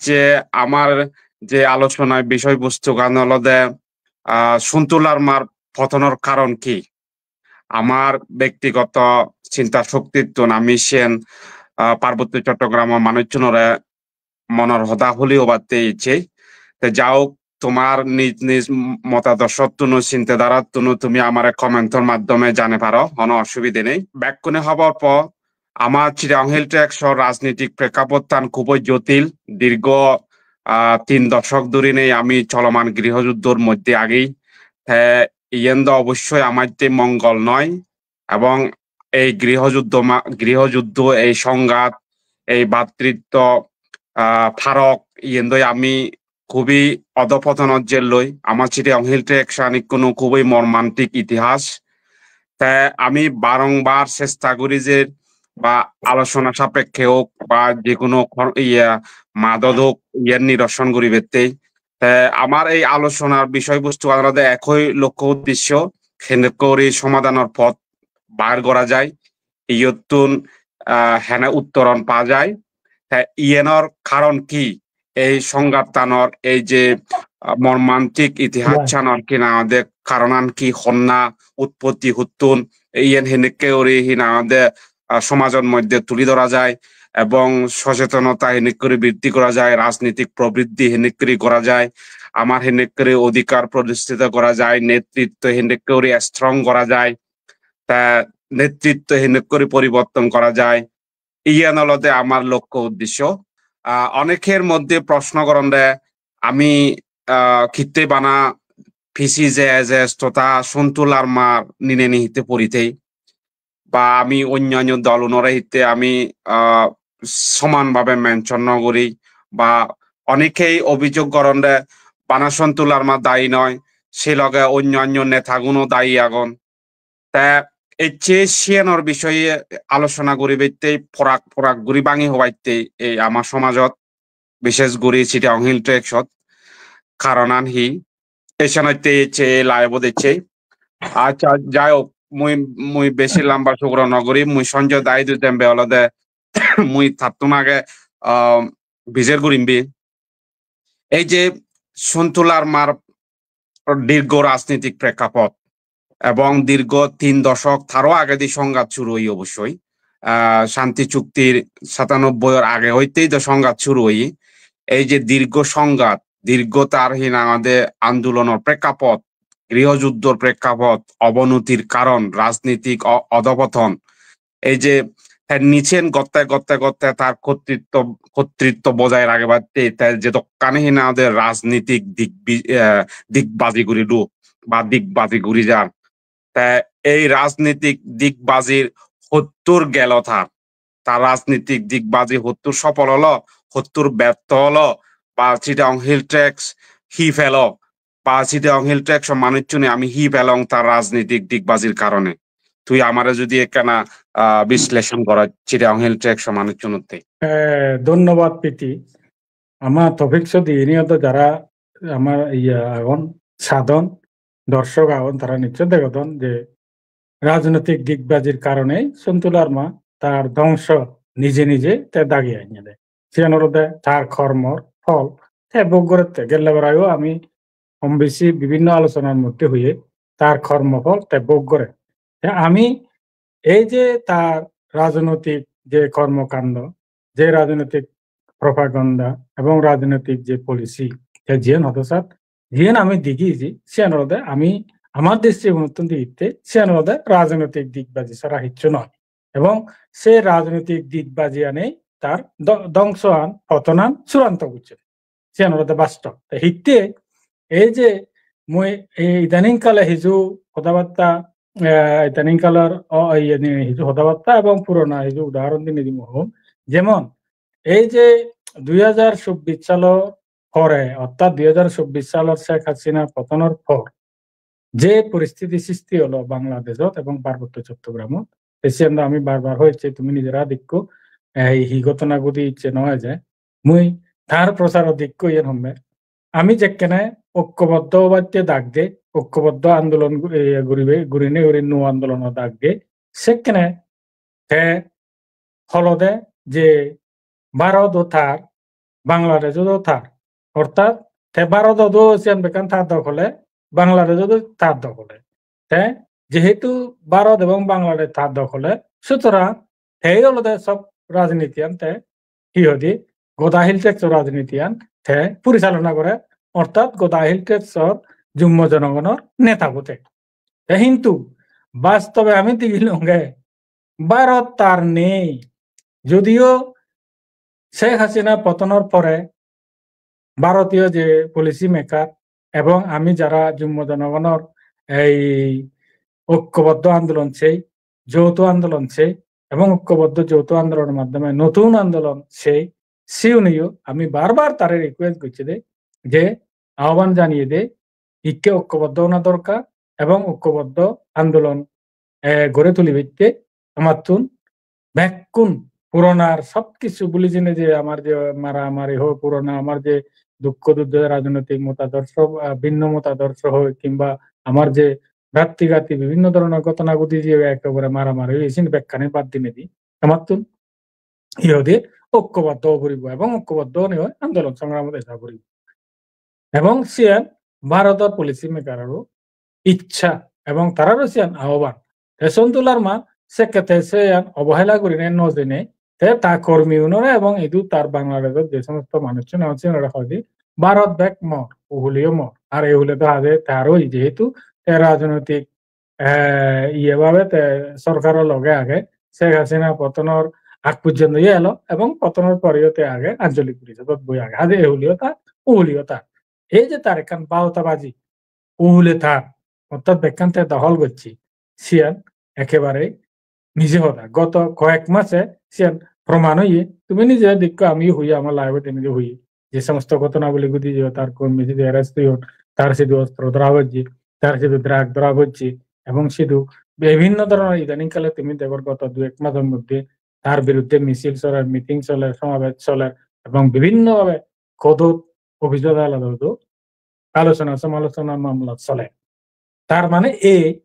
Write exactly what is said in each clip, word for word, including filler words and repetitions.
ecche amar je alochonai bishoy bostugan olode, ah, Sontu Larmar potonor karon hi? Amar bektigoto chinta shoktittun ami siyen, ah, Parbotto Chottogram manuchunore monor hoda huli hobatte ecche. Te jaok, tomar nij nij motadorshottun o chinte dharattun o tumi amare comment or maddhome janei paro, hono osubide nei. Bekkune hobor po, amar Chittagong Hill Tracts or rajnitik prekkapottan khuboi jotil, dirgho, ah, tin doshok dhurinei ami choloman grihojuddhor moddhe agi. Te iyen do obossoi amatte mongol noi, ebong ei grihojuddho ma-, grihojuddho, ei songhat, ei bhatritto, ah, pharok, iyen doi ami khubi odhopotonot jelloi. Amar Chittagong Hill Tracts an ikkunu khubi mormantik itihas. Te ami barongbar chesta guri je ba alochona sapekke hok ba je hono kor-, iye, madot hok, iyen niroson guribatte. Te amar ei alochonar bishoy bostu olode ekoi lokko uddesho, hendokke guri somadhanor pot bar gora jai, iyottun, ah, hene uttoron pa jai. Te iyenor karon hi? Ei songhattanor ei je, ah, mormantik itihassanor hi nang hoide karonan hi, honna utpotti huttun, iyen hendokke guri hi nang hoide, ah, somajor moddhe tuli dhora jai ebong sochetonota hendokke guri briddhi gora jai, rajnitik probriddhi hendokke guri gora jai, amar hendokke guri odhikar protistito gora jai, netritto hendokke guri strong gora jai, te netritto hendokke guri poriborton gora jai, iyan olode amar lokko uddesho. Ah, oneker moddhe proshno goronde ami, ah, hitte bana P C J S S totha Sontu Larmar nineni hitte porithei, ba ami onyo onyo dolunore hitte ami, ah, soman bhabe mention no guri, ba onekei obhijog goronde bana Sontu Larma dayi noi, se loge onyo onyo netaguno dayi agon. Te ecche siyanor bishoye alochona guribatte, porak porak guri bangi hobatte ei ama somajot, bishesh guri Chittagong Hill Tracts ot karonan hi? Ei senotte ecche ei live ot ecche. Accha, jai hok, mui, mui besi lamba sugro no guri, mui Sanjoy daidu jembe olode mui tattun age, ah, bijer gurim bi. Ei je Sontu Larmar dirgho rajnitik prekkapot ebong dirgho tin doshok, taro agedi songhat suru oye obossoi. Ah, Shanti Chuktir satanobboi or age hoittei do songhat suru oye. Ei je dirgho songhat, dirgho tar hi nang hoide andolonor prekkapot, grihojuddhor prekkapot, obonotir karon, rajnitik o-, odhopoton, ei je te nichen gotte gotte gotte tar kotritto, kotritto bojai ragebatte te jedokkani hi nang hoide rajnitik dik bi-, eh, dikbaji guri do ba dikbaji guri jar. Te ei rajnitik dikbajir hottur gelo tar, tar rajnitik dikbaji hottur sopol olo, hottur bertho olo, ba Chittagong Hill Tracts hi pelo, ba Chittagong Hill Tracts o manuchchune ami hi pelong tar rajnitik dikbajir karone? Tui amare judi ekkana, ah, bisleshon goros Chittagong Hill Tracts o manuchchunotte. Eh, dhonnobad, Priti. Ama topic sodi ini odo jara ama iya agon, sadon, dorshok agon, tara nichchoi degodon je rajnoitik dikbajir karone Sontu Larma tar dhongso nije nije te dagi annede. Siyan olode tar kormor phol te bhog gorette. Gelle barayo ami hom besi bibhinno alochonar moddhe hoye tar kormophol te bhog gore. Te ami ei je tar rajnoitik je kormokando, je rajnoitik propaganda ebong rajnoitik je policy, te jiyan hodosat, jiyan ami degi eji, siyan olode ami amar dristigonottun degitte, siyan olode rajnoitik dikbaji sara hissu noi. Ebong se rajnoitik dikbajiyanei tar do-, dhongsoan, potonan churanto gocche. Siyan olode bastob. Te hitte ei je mui ei idaning kale hiju hodabatta, eh, idaning kalar o, iyeni hiju hodabatta ebong purona hiju udahoron dinei dibo hom. Jemon ei je dui hajar chobbish salor pore, orthat dui hajar chobbish salor Sheikh Hasina potonor por, je poristiti sristi olo Bangladeshot ebong Parbotto Chottogramot, te siyan do ami bar bar hoyecchi, tumi nijera dekko, ei hi ghotona ghodi ecche no oi je. Mui tar procharo dekko iyen homme. Ami jekkene okkoboddo obatte dak de, okkoboddo andolon gu-, e, guribe, gurine guri nuo andolono dak de, sekkene te holode je Bharot o tar Bangladeshot o tar. Ortat te Bharotot o siyan bekkan tar dokhole, Bangladeshot o tar dokhole. Te jehetu Bharot ebong Bangladesh tar dokhole, sutorang tei olode sob rajnitiyan te hi hoide goda Hill Tracts-o rajnitiyan te porichalona gore, ortat goda Hill Tracts-or jummo jonogonor neta bo te. Te hintu bastobe ami degilonge Bharot tar nei, jodio Sheikh Hasina potonor pore Bharotiyo je policy maker ebong ami jara jummo jonogonor ei okkoboddo andolon sei, jouto andolon sei ebong okkoboddo jouto andolonor maddhome notun andolon sei, siyuniyo ami bar bar tare request gocchi de, je ahban janiye de, ikke okkoboddo ona dorkar ebong okkoboddo andolon, eh, gori tulibatte amattun bekkun puronar sob kichu bhuli jeinei je amar je maramari hoi, purona amar je dukko duddo rajnoitik motadorsho, ah, bhinno motadorsho hoi, kimba amar je bhratrigati bibhinno dhoronor ghotona ghudi je ekkebare maramari oye, sini bekkani bad dinei di amattun hi hoide okkoboddo obo puribo ebong okkoboddo onei andolon songramot eja puribo. Ebong siyan Bharotor policy maker-aro iccha ebong tararo siyan ahban. Te Sontu Larma sekke te siyan obohela gurinei no jeinei te ta kormi unore ebong idu tar Bangladeshot je somosto manuchchun agon siyanore hoide Bharot bek mor, uhuleyo mor. Ar ehule do haje taro jehetu te rajnoitik, eh, iye babe te sorkaro loge age, Sheikh Hasina potonor ag porjonto iye elo ebong potonor poreyo te age Ancholik Porishodot boi age. Haje ehuleyo tar, uhuleyo tar. Ei je tar ekkan baotabaji, uhule tar, ortat bekkan te dohol gocche, siyan ekkebare mije hoda. Goto koyek mase siyan proman oye, tumi nije dekko, ami hoye, amar live-ot ene hoye, je somosto ghotona boli ghudi je tar kormi sidu arrest oyon, tar sidu ostro dhora pojje, tar sidu drug dhora pojje, ebong sidu bibhinno dhoronor idaning kale tumi degor goto dui ek major moddhe tar biruddhe misil soler, meeting soler, somabej soler ebong bibhinno bhabe court-ot, office-ot, adalotot alochona somalochona mamla soler. Tar mane ei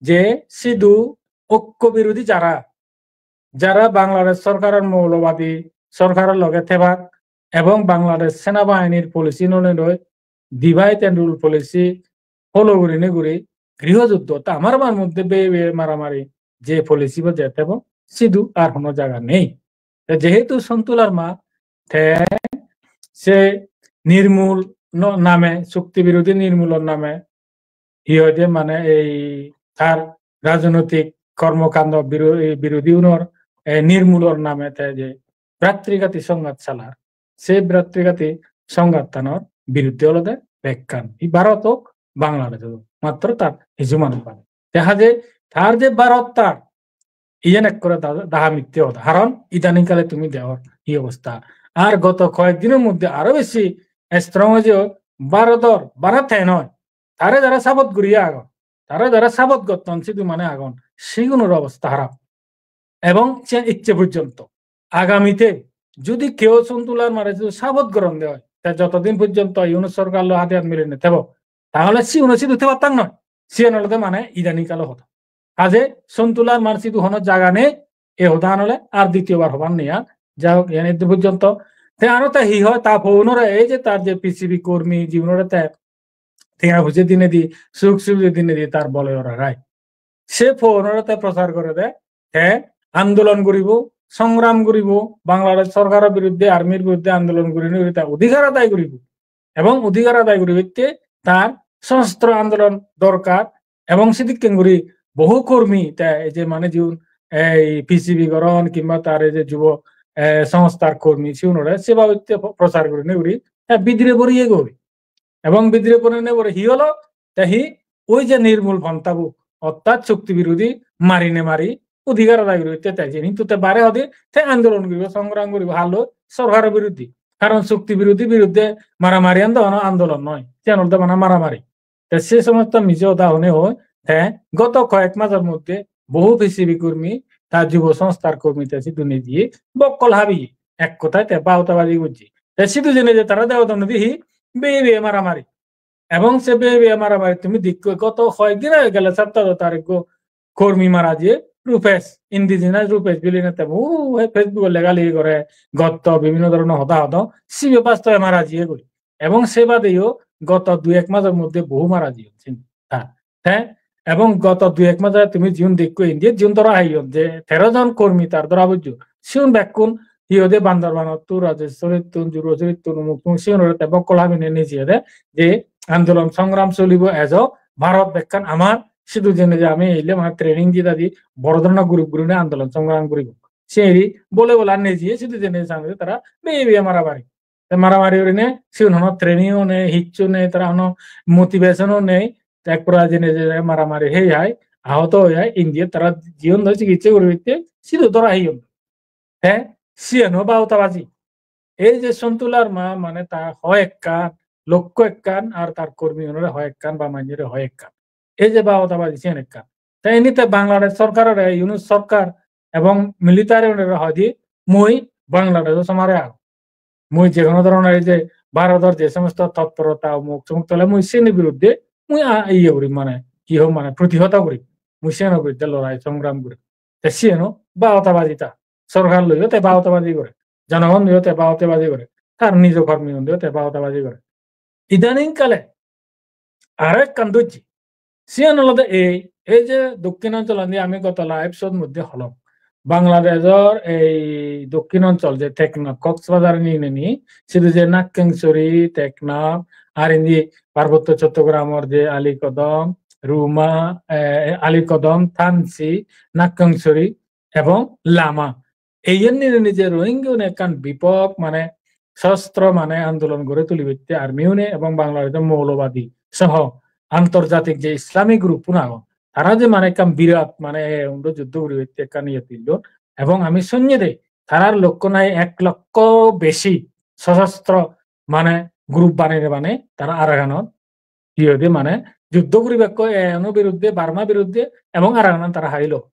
je sidu okko birodhi jara, jara Bangladesh sorkaror moulobadi sorkaror loge thebak ebong Bangladesh senabahinir policy nonei loi divide and rule policy follow gurinei guri griho juddho, ta amar amar moddhe beye beye maramari je policy bo je thebo, sidu ar hono jaga nei. Te jehetu Sontu Larma te se nirmul no-, name, chukti birodhi nirmulor name, hi hoide mane ei tar rajnoitik kormokando biro-, ei birodhi unor, eh, nirmulor name te je bhratrigati songhat salar, se bhratrigati songhattanor biruddhe olode bekkan. Ei Bharot ok, Bangladesh ok, matro tar hiju manuj bade. Te haje tar je Bharot tar, iyen ekkore da-, daha mitte hoda. Karon idaning kale tumi degor hi obosta. Ar goto koyek dinor moddhe aro besi strong oye je Bharotor, Bharote noi, tare jara support guriye agon, tare jara support gotton sidu mane agon, sigunor obosta harap. Ebong se icche porjonto agamite judi keu Sontu Larmare judi support goronde oi, te jotodin porjonto iuno sorkar loi hate hat milinei thebo, tahole siuno sidu thebattang noi. Siyan olode mane idaning kalo hoda. Haje Sontu Larmar sidu hono jaga nei, e hodan ole ar ditiyobar hobar nei ar. Jai hok, iyan eddur porjonto. Te aro te hi hoi, ta pounore ei je tar je P C B kormi jiunore te tenga puje dinei di, suk subide dinei di tar bole ora rai. Se pounore te prochar gore de, te andolon guribo, songram guribo, Bangladesh sorkaror biruddhe, armyr biruddhe andolon gurinei guri ta odhikar adai guribo. Ebong odhikar adai guribatte tar sosostro andolon dorkar. Ebong sidikken guri bohu kormi te ei je mane jiun ei P C B goron kimba tar ei je jubo, eh, songosthar kormi siunore se babotte pro-, prochar gurinei guri te bidire boriye goi. Ebong bidire borinei pore hi holo? Te hi oi je nirmul pantha bo, orthat chukti birodhi marinei mari odhikar adai guribatte te je hintu te bare hode te andolon guribo, songram guribo, halo sorkaror biruddhe. Karon chukti birodhi biruddhe maramari an do hono andolon noi, siyan olode bana maramari. Te se somosto mije hoda honei hoi, te goto koyek major moddhe bohu P C B kormi, ta jubo songosthar kormi te sidu nejeye bokkol habiye, ek hotai te baotabaji gojje. Te sidu jeinei je tara degode hi beye beye maramari. Ebong se beye beye maramari tumi dekko, goto koyek din age gele saptaot tar ekko kormi mara jiye, Rupesh, indigenous Rupesh bilinei te, uh, he Facebook-ot lega legi gore, gotto bibhinno dhoronor hoda hodon, sibe bastobe mara jiye goi. Ebong se badeyo goto dui ek major moddhe bohu mara jiyon sindi. Ha, te, ebong goto dui ek maje tumi jiun dekko India jiun dhora heyon je tero jon kormi tar dhora bujjo. Siun bekkun hi hoide Bandarbanottu, Rajeshwarittun, Jurwasirittun, umuk tumuk siun ore te bokkol habine neji ede je andolon songram solibo ejo, Bharot bekkan amar, sidu jene je ami eile mane training di dadi boro dhoronor group gurinei andolon songram guribo. Seri bole bole ar nejiye sidu jene sangre tara beye beye mara mari. Te maramari gurinei sigun hono training-o nei, hissu nei, tara hono motivation-o nei, te ek pura jeinei je maramari hei hai, ahoto oi hai, India tara jiyon doi sikitse guribatte, sidu dora heyon. Te siyeno babotabaji. Ei je Sontu Larma, mane ta hoi ekkan, lokko ekkan, ar tar kormi unore hoi ekkan, ba manjore hoi ekkan. Ei je babotabaji siyen ekkan. Te indi te Bangladesh sorkarore, Yunus sorkar ebong military unore hoide mui Bangladesh-o somare agong. Mui je hono dhoronor ei je Bharodor je somosto totporota umuk sumuk tole mui sini biruddhe mui a-, iye gurim mane, hi hom mane protihota gurim. Mui siyeno biruddhe lorai songram gurim. Te siyeno babotabaji ta. Sorkar loiyo te babotabaji gore. Jonogon loiyo te babotabaji gore. Tar nijo kormi undiyo te babotabaji gore. Idaning kale aro ekkan dojje. Siyan olode ei, ei je Dokkin Anchol andi ami goto live show-r moddhe holong. Bangladeshor ei Dokkin Anchol je Teknaf, Coxbazar nineni, sidu je Nakkengsori, Teknaf, ar indi Parbotto Chottogramor je Alikodom, Ruma, eh, Alikodom, Thansi, Nakkengsori ebong Lama. Eiyen nineni je Rohingya-une ekkan bipok mane sostro mane andolon guri tulibatte army-une ebong Bangladeshor moulobadi soho antorjatik je Islamic group-un agon, tara je mane ekkan birat mane e undo juddo guribatte ekkan iye tullon. Ebong ami sunnede tarar lokko nai ek lokko besi sosostro mane group banei banei tara Arakanot hi hoide mane juddo guribakko e uno biruddhe, Burma biruddhe ebong Arakanot tara hailo.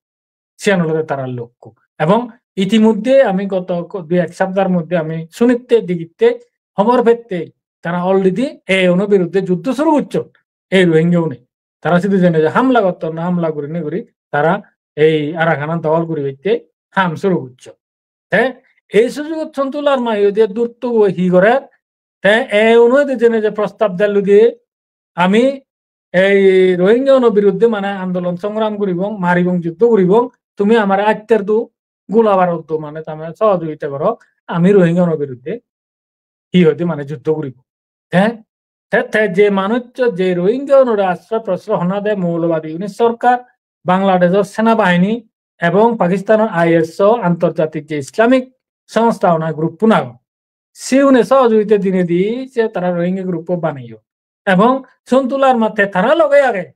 Siyan olode tarar lokko. Ebong itimoddhe ami goto ko-, dui ek saptar moddhe ami sunitte digitte hobor pette tara already e uno biruddhe juddo suru gocchon ei Rohingya-une. Tara sidu jeinei je hamla gotton, hamla gurinei guri tara ei Arakanot dohol guribatte ham suru gocchon. Te ei sujugot Sontu Larma hi hoide durtto goi hi gorer? Te e uno ede jeinei je prostab dello de ami ei Rohingya-uno biruddhe mane andolon songram guribong, maribong, juddo guribong, tumi amare atter do, gola barud do mane tame sohojogita goro, ami Rohingya-uno biruddhe hi hoide mane juddo guribong. Te, te, te je manuccho je Rohingya-unore asroy prosroy hona de moulobadi Yunus sorkar, Bangladeshor senabahini ebong Pakistanor I S so antorjatik je Islamic songstha ona group-un agon. Siune sohojogita dinedi se tara Rohingya group-o baneyon. Ebong Sontu Larma te tara loge age.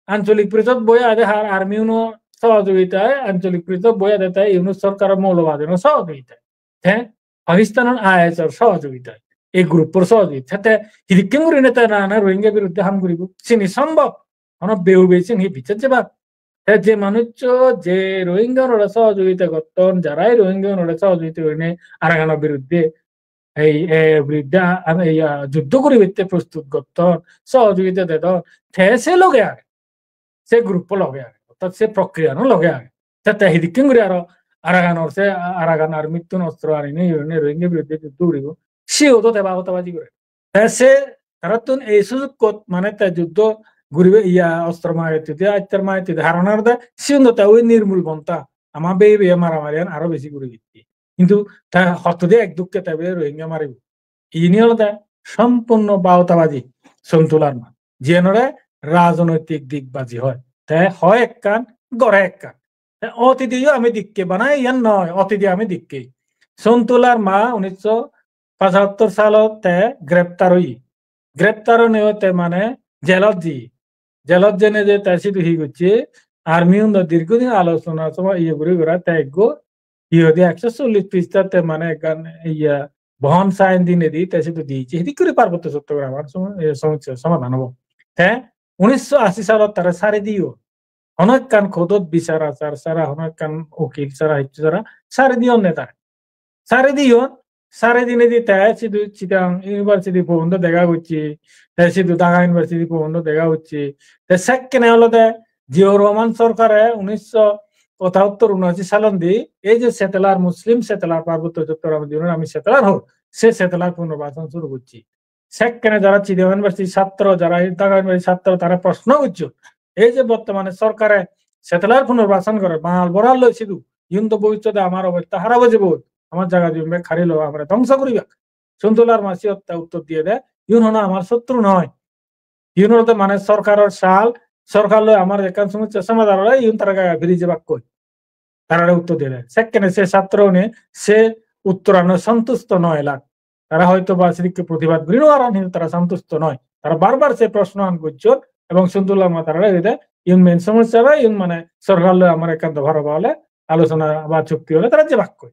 Ancholik Porishod boi age, har army-uno sohojogita, Ancholik Porishod boi age te Yunus sorkaro moulobadi-uno sohojogita. Te Pakistanor I S-or sohojogita, ei group-or sohojogita. Te hidikken gurinei te na, na Rohingya biruddhe ham guribo? Sini sombhob? Hono beu beu sini hi bichar jebak? Te je manuccho je Rohingya-unore sohojogita gotton, jara ei Rohingya-unore sohojogita gurinei Arakanor biruddhe, ei, e, biruddhe a-, a-, ei, a, juddo guribatte prostut gotton, sohojogita dedon, te se loge age. Se group-o loge age, orthat se prokriyan-o loge age. Te, te hidikken guri aro Arakanor se, Arakan army-ttun ostro aninei, iye gurinei Rohingya biruddhe juddo guribo. Siyo do te babotabaji gore. Te se tarattun ei sujukkot mane te juddo guribe iya ostro magettide, aittar magettide, haron olode siun do te oi nirmul bonta. Ama beye beye maramariyan aro besi guri ditte. Hintu te hottode ek dukke te beye Rohingya maribo. Ini olode sompurno babotabaji Sontu Larma. Jiyenore rajnoitik dikbaji hoi. Te hoi ekkan, gore ekkan. Te otidiyo ami dikke, bana iyan noi, otidi ami dikke. Sontu Larma unnisso pochattor salot te greptar oye. Greptar onei te mane jelot jeye. Jelot jeinei je te sidu hi gocche, army-un do dirghodin alochona somoy iye guri gura te ekko hi hoide ekso chollish pista te mane ekkan iye bond sign dinei di te sidu diye. Hidik guri Parbotto Chottogramor somo-, iye somossa somadhan obo. Te unnisso ashi salot tare sari diyon. Hono ekkan court-ot bichar achar sara, hono ekkan ukil sara, hissu sara, sari diyon ne tare. Sari diyon, sari dinei di te sidu Chittagong University pobondo dega gocche, te sidu Dhaka University pobondo dega gocche. Te sekkene olode Ziaur Rahman sorkare unnisso Otattor unashi salondi ei je settler, Muslim settler, Parbotto Chottogram jigun ami settler hor, se settler punarbasan suru gocche. Sekkene jara Chittagong University chhatro, jara Dhaka University chhatro, tara proshno gocchon, ei je bortomane sorkare settler punarbasan gore, mal borar loi sidu, igun to bobissote amar obosta harap oi jebo, amar jaga jomi bek hari lo, amare dhongso guribak. Sontu Larma siyot te uttor diye de, igun hono amar sotru noi. Igun olode mane sorkaror sal, sorkar loi amar ekkan somossa somadhan ole igun tara gai phiri jebakkoi. Tarare uttor dile. Sekkene se chhatro une se uttorano santusto noi elak. Tara hoyto ba sidikke protibad guri no paron, hintu tara santusto noi. Tara bar bar se proshno an gojjon ebong Sontu Larma tarare hoide, igun main somossa ba, igun mane sorkar loi amar ekkan dopha roba ole, alochona ba chukti ole tara jebakkoi.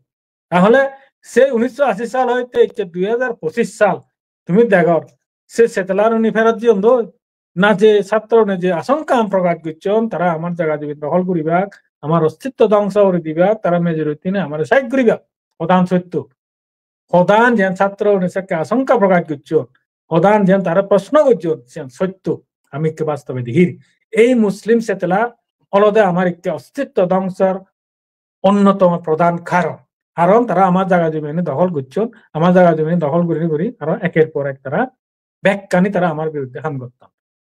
Tahole se unishsho ashi sal hoite ecche dui hajar pochish sal, tumi degor, se settler uni pherot jeyon doi? Na je chhatro une je asongka prokash gocchon, tara amar jaga jomi dohol guribak, amar ostitto dhongso guri dibak, tara majority ne amare side guribak. Hodan sotto. Hodan jen chhatro une sekke asongka prokash gocchon, hodan jen tara proshno gocchon, siyan sotto. Ami ikke bastobe degir. Ei Muslim settler olode amar ikke ostitto dhongsor onnotomo prodhan karon. Karon tara amar jaga jomi ani dohol gocchon, amar jaga jomi ani dohol gurinei guri aro eker por ek tara bekkani tara amar biruddhe ham gotton.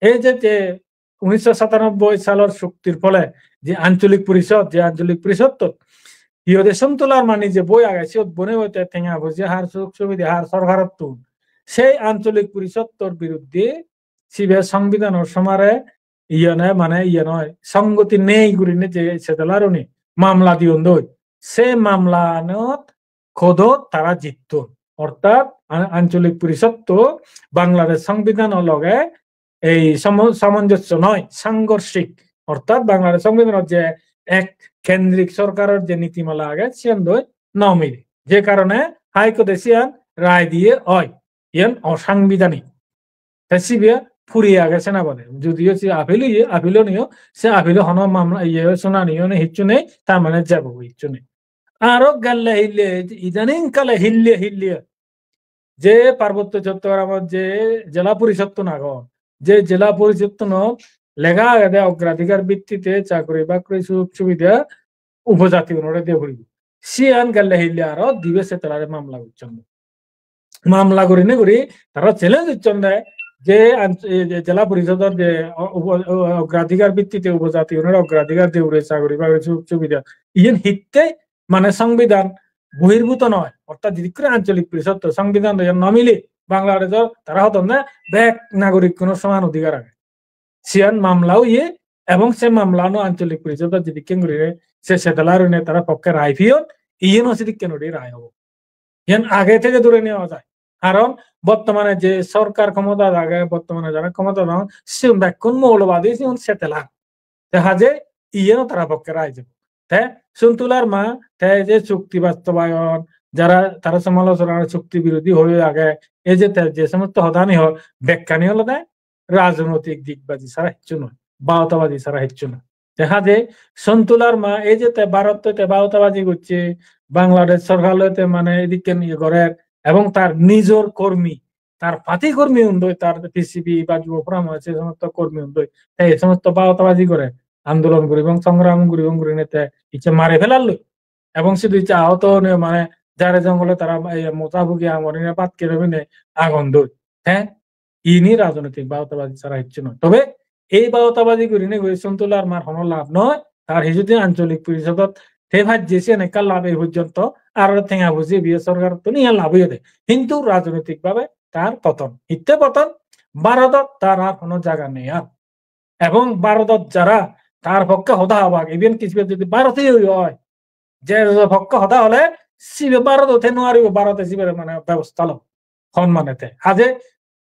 Ei je, je unishsho satanobboi salor chuktir phole je ancholik porishod, je ancholik porishodot iyot Sontu Larma nije boi age, siyot bone boi te tenga poje har, sujog subide har sorkarottun, sei ancholik porishodor biruddhe sibe songbidhanor somare iye noi, mane iye noi, songoti nei gurinei je settler une mamla diyon doi, se mamlanot court-ot tara jitton. Ortat an-, ancholik porishodot Bangladesh songbidhano loge ei samo-, samonjosso noi, sanghorsik. Ortat Bangladesh songbidhanot je ek kendrik sorkaror je nitimala age, siyan doi no mile. Je karone High Court-e siyan rai diye oi, iyan osangbidanik. Te sibe puri age sena bade. Judiyo se appeal oye, appeal oniyo, se appeal-o hono mamla, iye, sunani-o nei, hissu nei, tar mane jabo hissu nei. Aro gelle hille, idaning kale hille hille, je Parbotto Chottogramot je jela porishoddun agon, je jela porishoddunot lega agede ogradhikar bittite chakri bakri sujog subida upojati unore diye puribo. Siyan gelle hille aro dibe settler-e mamla gocchon. Mamla gurinei guri tara challenge gocchon de je an-, e, je jela porishodot je o-, upo-, o-, ogradhikar bittite upojati unore ogradhikar diye puribo, chakri bakri sujog subida. Iyen hitte mane songbidhan bohirbhuto noi, ortat jedikkore ancholik porishodot songbidhan loi no mile, Bangladeshor tara hodonne bek nagorikkuno soman odhikar age. Siyan mamla oye, ebong se mamlano ancholik porishodot jedikken gurine se settler une tara pokke rai peyon, iyeno sedikken guri rai obo. Iyan age theke dure neoa jai. Karon bottomane je sorkar khomotat age, bottomane jara khomotat agon, sigun bekkun moulobadi, sigun settler. Te haje iyeno tara pokke rai jebo. Te Sontu Larma, te je chukti bastobayon, jara tara somalochona, chukti birodhi hoi age, ei je te je somosto hodani hor, bekkani olode rajnoitik dikbaji sara hissu noi, baotabaji sara hissu noi. Te haje Sontu Larma ei je te Bharot loi te baotabaji gocche, Bangladesh sorkar loi te mane edikken iye gorer, ebong tar nijor kormi, tar party kormi undoi, tar P C B ba Jubo Forum oi, se somosto kormi undoi, te ei somosto baotabaji gore, andolon guribong, songram guribong gurinei te icche mare felalloi. Ebong sidu icche ahoto onei mane jare jongole tara, ei, moja bugi amorine bhat kere bine agon doi. Te ini rajnoitik baotabaji sara hissu noi. Tobe ei baotabaji gurinei guri Sontu Larmar hono lab noi. Tar hi jodi ancholik porishodot te pajje siyan ekka lab ei porjonto, aro tenga puji biye sorkarottun iyan lab oyede. Hintu rajnoitik bhabe tar poton. Hitte poton? Bharodot tar ar hono jaga nei ar. Ebong Bharodot jara tar pokke hoda hobak, even kisibet jodi Bharotiyo oi, je je pokke hoda hole sibe Bharodot te nuaribo, Bharote sibere mane bebosta lo. Hon mane te. Haje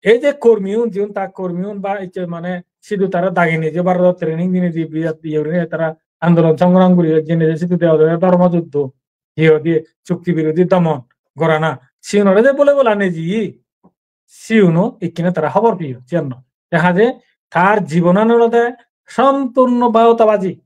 ei je kormiun, jiun ta kormiun ba icche mane sidu tara dagine je Bharodot training dine je biyat iye gurine tara andolon songram guri jene je sidu de ode dhormo juddho, iye ode chukti birodhi domon gorana. Siunore je bole bola neji, siuno ikkine tara hobor peyon, siyan noi. Te haje tar jibonan olode sompurno baotabaji.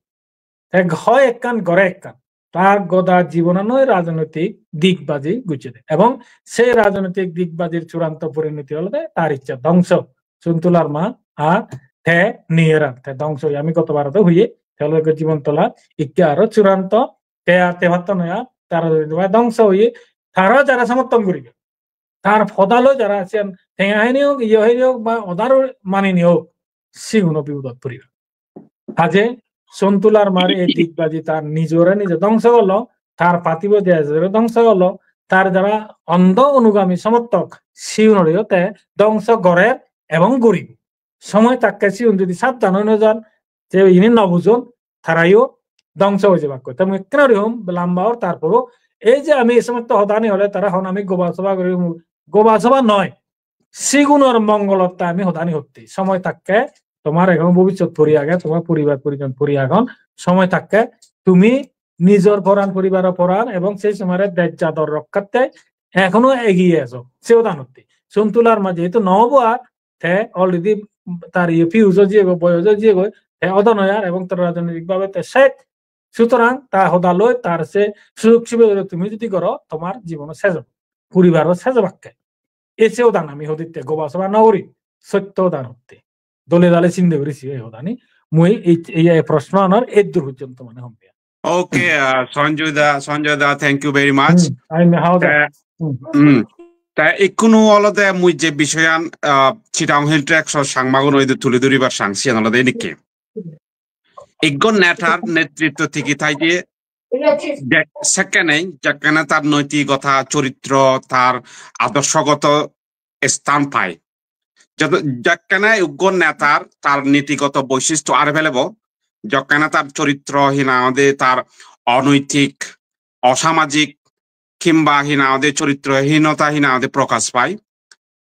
Te hoi ekkan, gore ekkan. Tar goda jibonanoi rajnoitik dikbaji gocche de. Ebong se rajnoitik dikbajir churanto porinoti olode tar icche dhongso. Sontu Larma ar te niyeran, te dhongso. Ami gotobar do huye, te olode jibon tola, ikke aro churanto, te ar te patto noi ar, tara jodi dongso oye, tara jara somorthon guribe. Tar podaloi jara siyan tenga hini hok, iyo hini hok, ba odar manini hok, siguno bipodot puribe. Haje Sontu Larmar ei dikbaji tar nijore nije dongso gorlo, tar patibo dejore dongso gorlo, tar jara ondho onugami somorthok siunoreyo te dongso gorer ebong guribo. Somoy takke siun jodi sabdhan oi no jan, te ini no bujon, tarayo dongso oi jebakko. Te mui ekkena guri hom, lamba or tarporo ei je ami ei somosto hodani hole tara hon ami goba soba guri, goba soba noi, sigunor mongolotte ami hodani hotte. Somoy takke, tomar ekhon bobissot pori age, tomar poribar porijon pori agon, somoy takke tumi nijor poran, poribaror poran ebong sei somare dej jador rokkhatte ekhono egiye ejo, se hodanotte. Sontu Larma jehetu no obo ar, te already tar iye fuse o jiyegoi, boyos o jiyegoi, te odo noi ar, ebong tar rajonitik bhabe te set. Sutorang ta hodaloi tar se sujog subidha tumi jodi goro, tomar jibono sej obo, poribaro sej obakke. Ei se hodan ami hoditte goba soba no guri, sotto hodan hotte. Dole dale sinde guri sibe hodani. Mui ei, ei, ei proshno anor eddur pojjonto mane hom. Okay, uh, Sanjoy da, Sanjoy da, thank you very much. Hmm, I mean, how that? Hmm. Hmm. Ta ikkunu olode mui je bishoyan, uh, Chittagong Hill Tracts o Changmagun oide tuli duribar sang, siyan olode enike. Ekko netar netritto tigi thai je, je sekkene, jekkene tar noitikota, choritro, tar adorshogoto sthan pai. Joto, jekkene uggo netar tar nitigoto boisistho are pelebo, jokkene tar choritro hina hoide tar onoitik, osamajik, kimba hina hoide choritrohinota hina hoide prokash pai,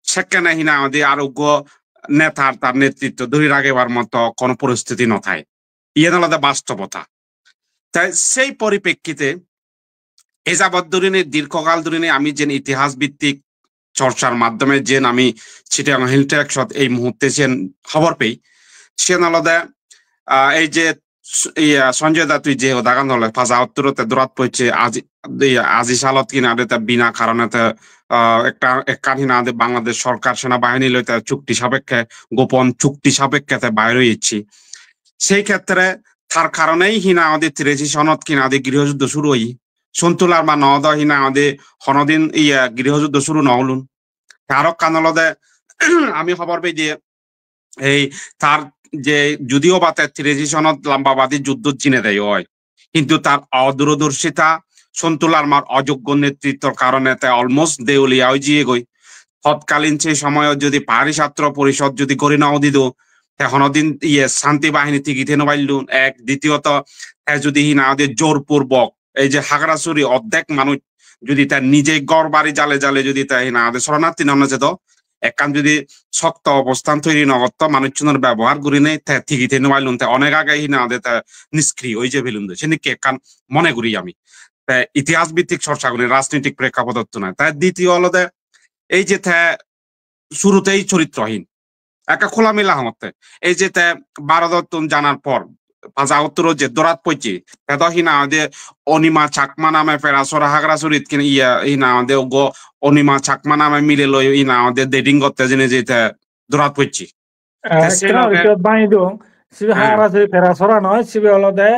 sekkene hina hoide ar uggo netar tar netritto dhori ragebar moto kono poristiti no thai. Iyen olode bastobota. Tai sei poripekkite e jabot dhurinei, dirghokal dhurinei ami jen itihas bhittik chorchar maddhome jen ami Chittagong Hill Tracts ot ei muhutte siyen hobor pei, siyen olode, ah, ei je s-, iya, Sanjoy da tui je hodagan hole, paja otturotte dorat pocche, aji, iya, aji salot hina hoide te bina karone te, ah, ekta, ekkan hina hoide Bangladesh sorkar senabahini loi te chukti sapekke, gopon chukti sapekke te bair oyecche. Sei khetre tar karonei hina hoide tirachi sonot hina hoide griho juddho suru oye. Sontu Larma no odo hina hoide honodin iye griho juddho suru no olun. Te aro ekkan olode ami hobor pei je ei tar je judio ba te tirachi sonot lamba badi juddhot jinede oi, hintu tar odurodorshita, Sontu Larmar ojoggo netrittor karone te almost deuliya oi jiyegoi. Totkalin se somoyot jodi Pahari Chhatro Porishod jodi gori no udido, te honodin iye Shanti Bahini tigi thei no paillun. Ek, ditiyoto, te jodi hina hoide jorpurbok ei je Hagarasuri oddek manuj jodi te nije ghor bari jale jale jodi te hina hoide soronarthi no nejedo, ekkan jodi sokto obosthan toiri no gotto, manuchunor bebohar gurinei te tigi thei no pailun, te onek age hina hoide te niskriyo oi je pelun de, senikke ekkan mone guri ami. Te itihas bhittik chorcha guri, rajnitik prekkhapodottun noi. Te ditiyo olode ei je te surutei choritrohin, ekka kholamela hongotte. Ei je te Bharotottun janar por, paja otturot je dorat pocche, te do hina hoide Onima Chakma name Perasora Hagarasurit kin iye hina hoide uggo Onima Chakma name mile loi hina hoide dating gotte jeinei je te dorat pocche. Te se ekka loge oi bangi dong, sibe Hagarasuri Perasora noi, sibe olode,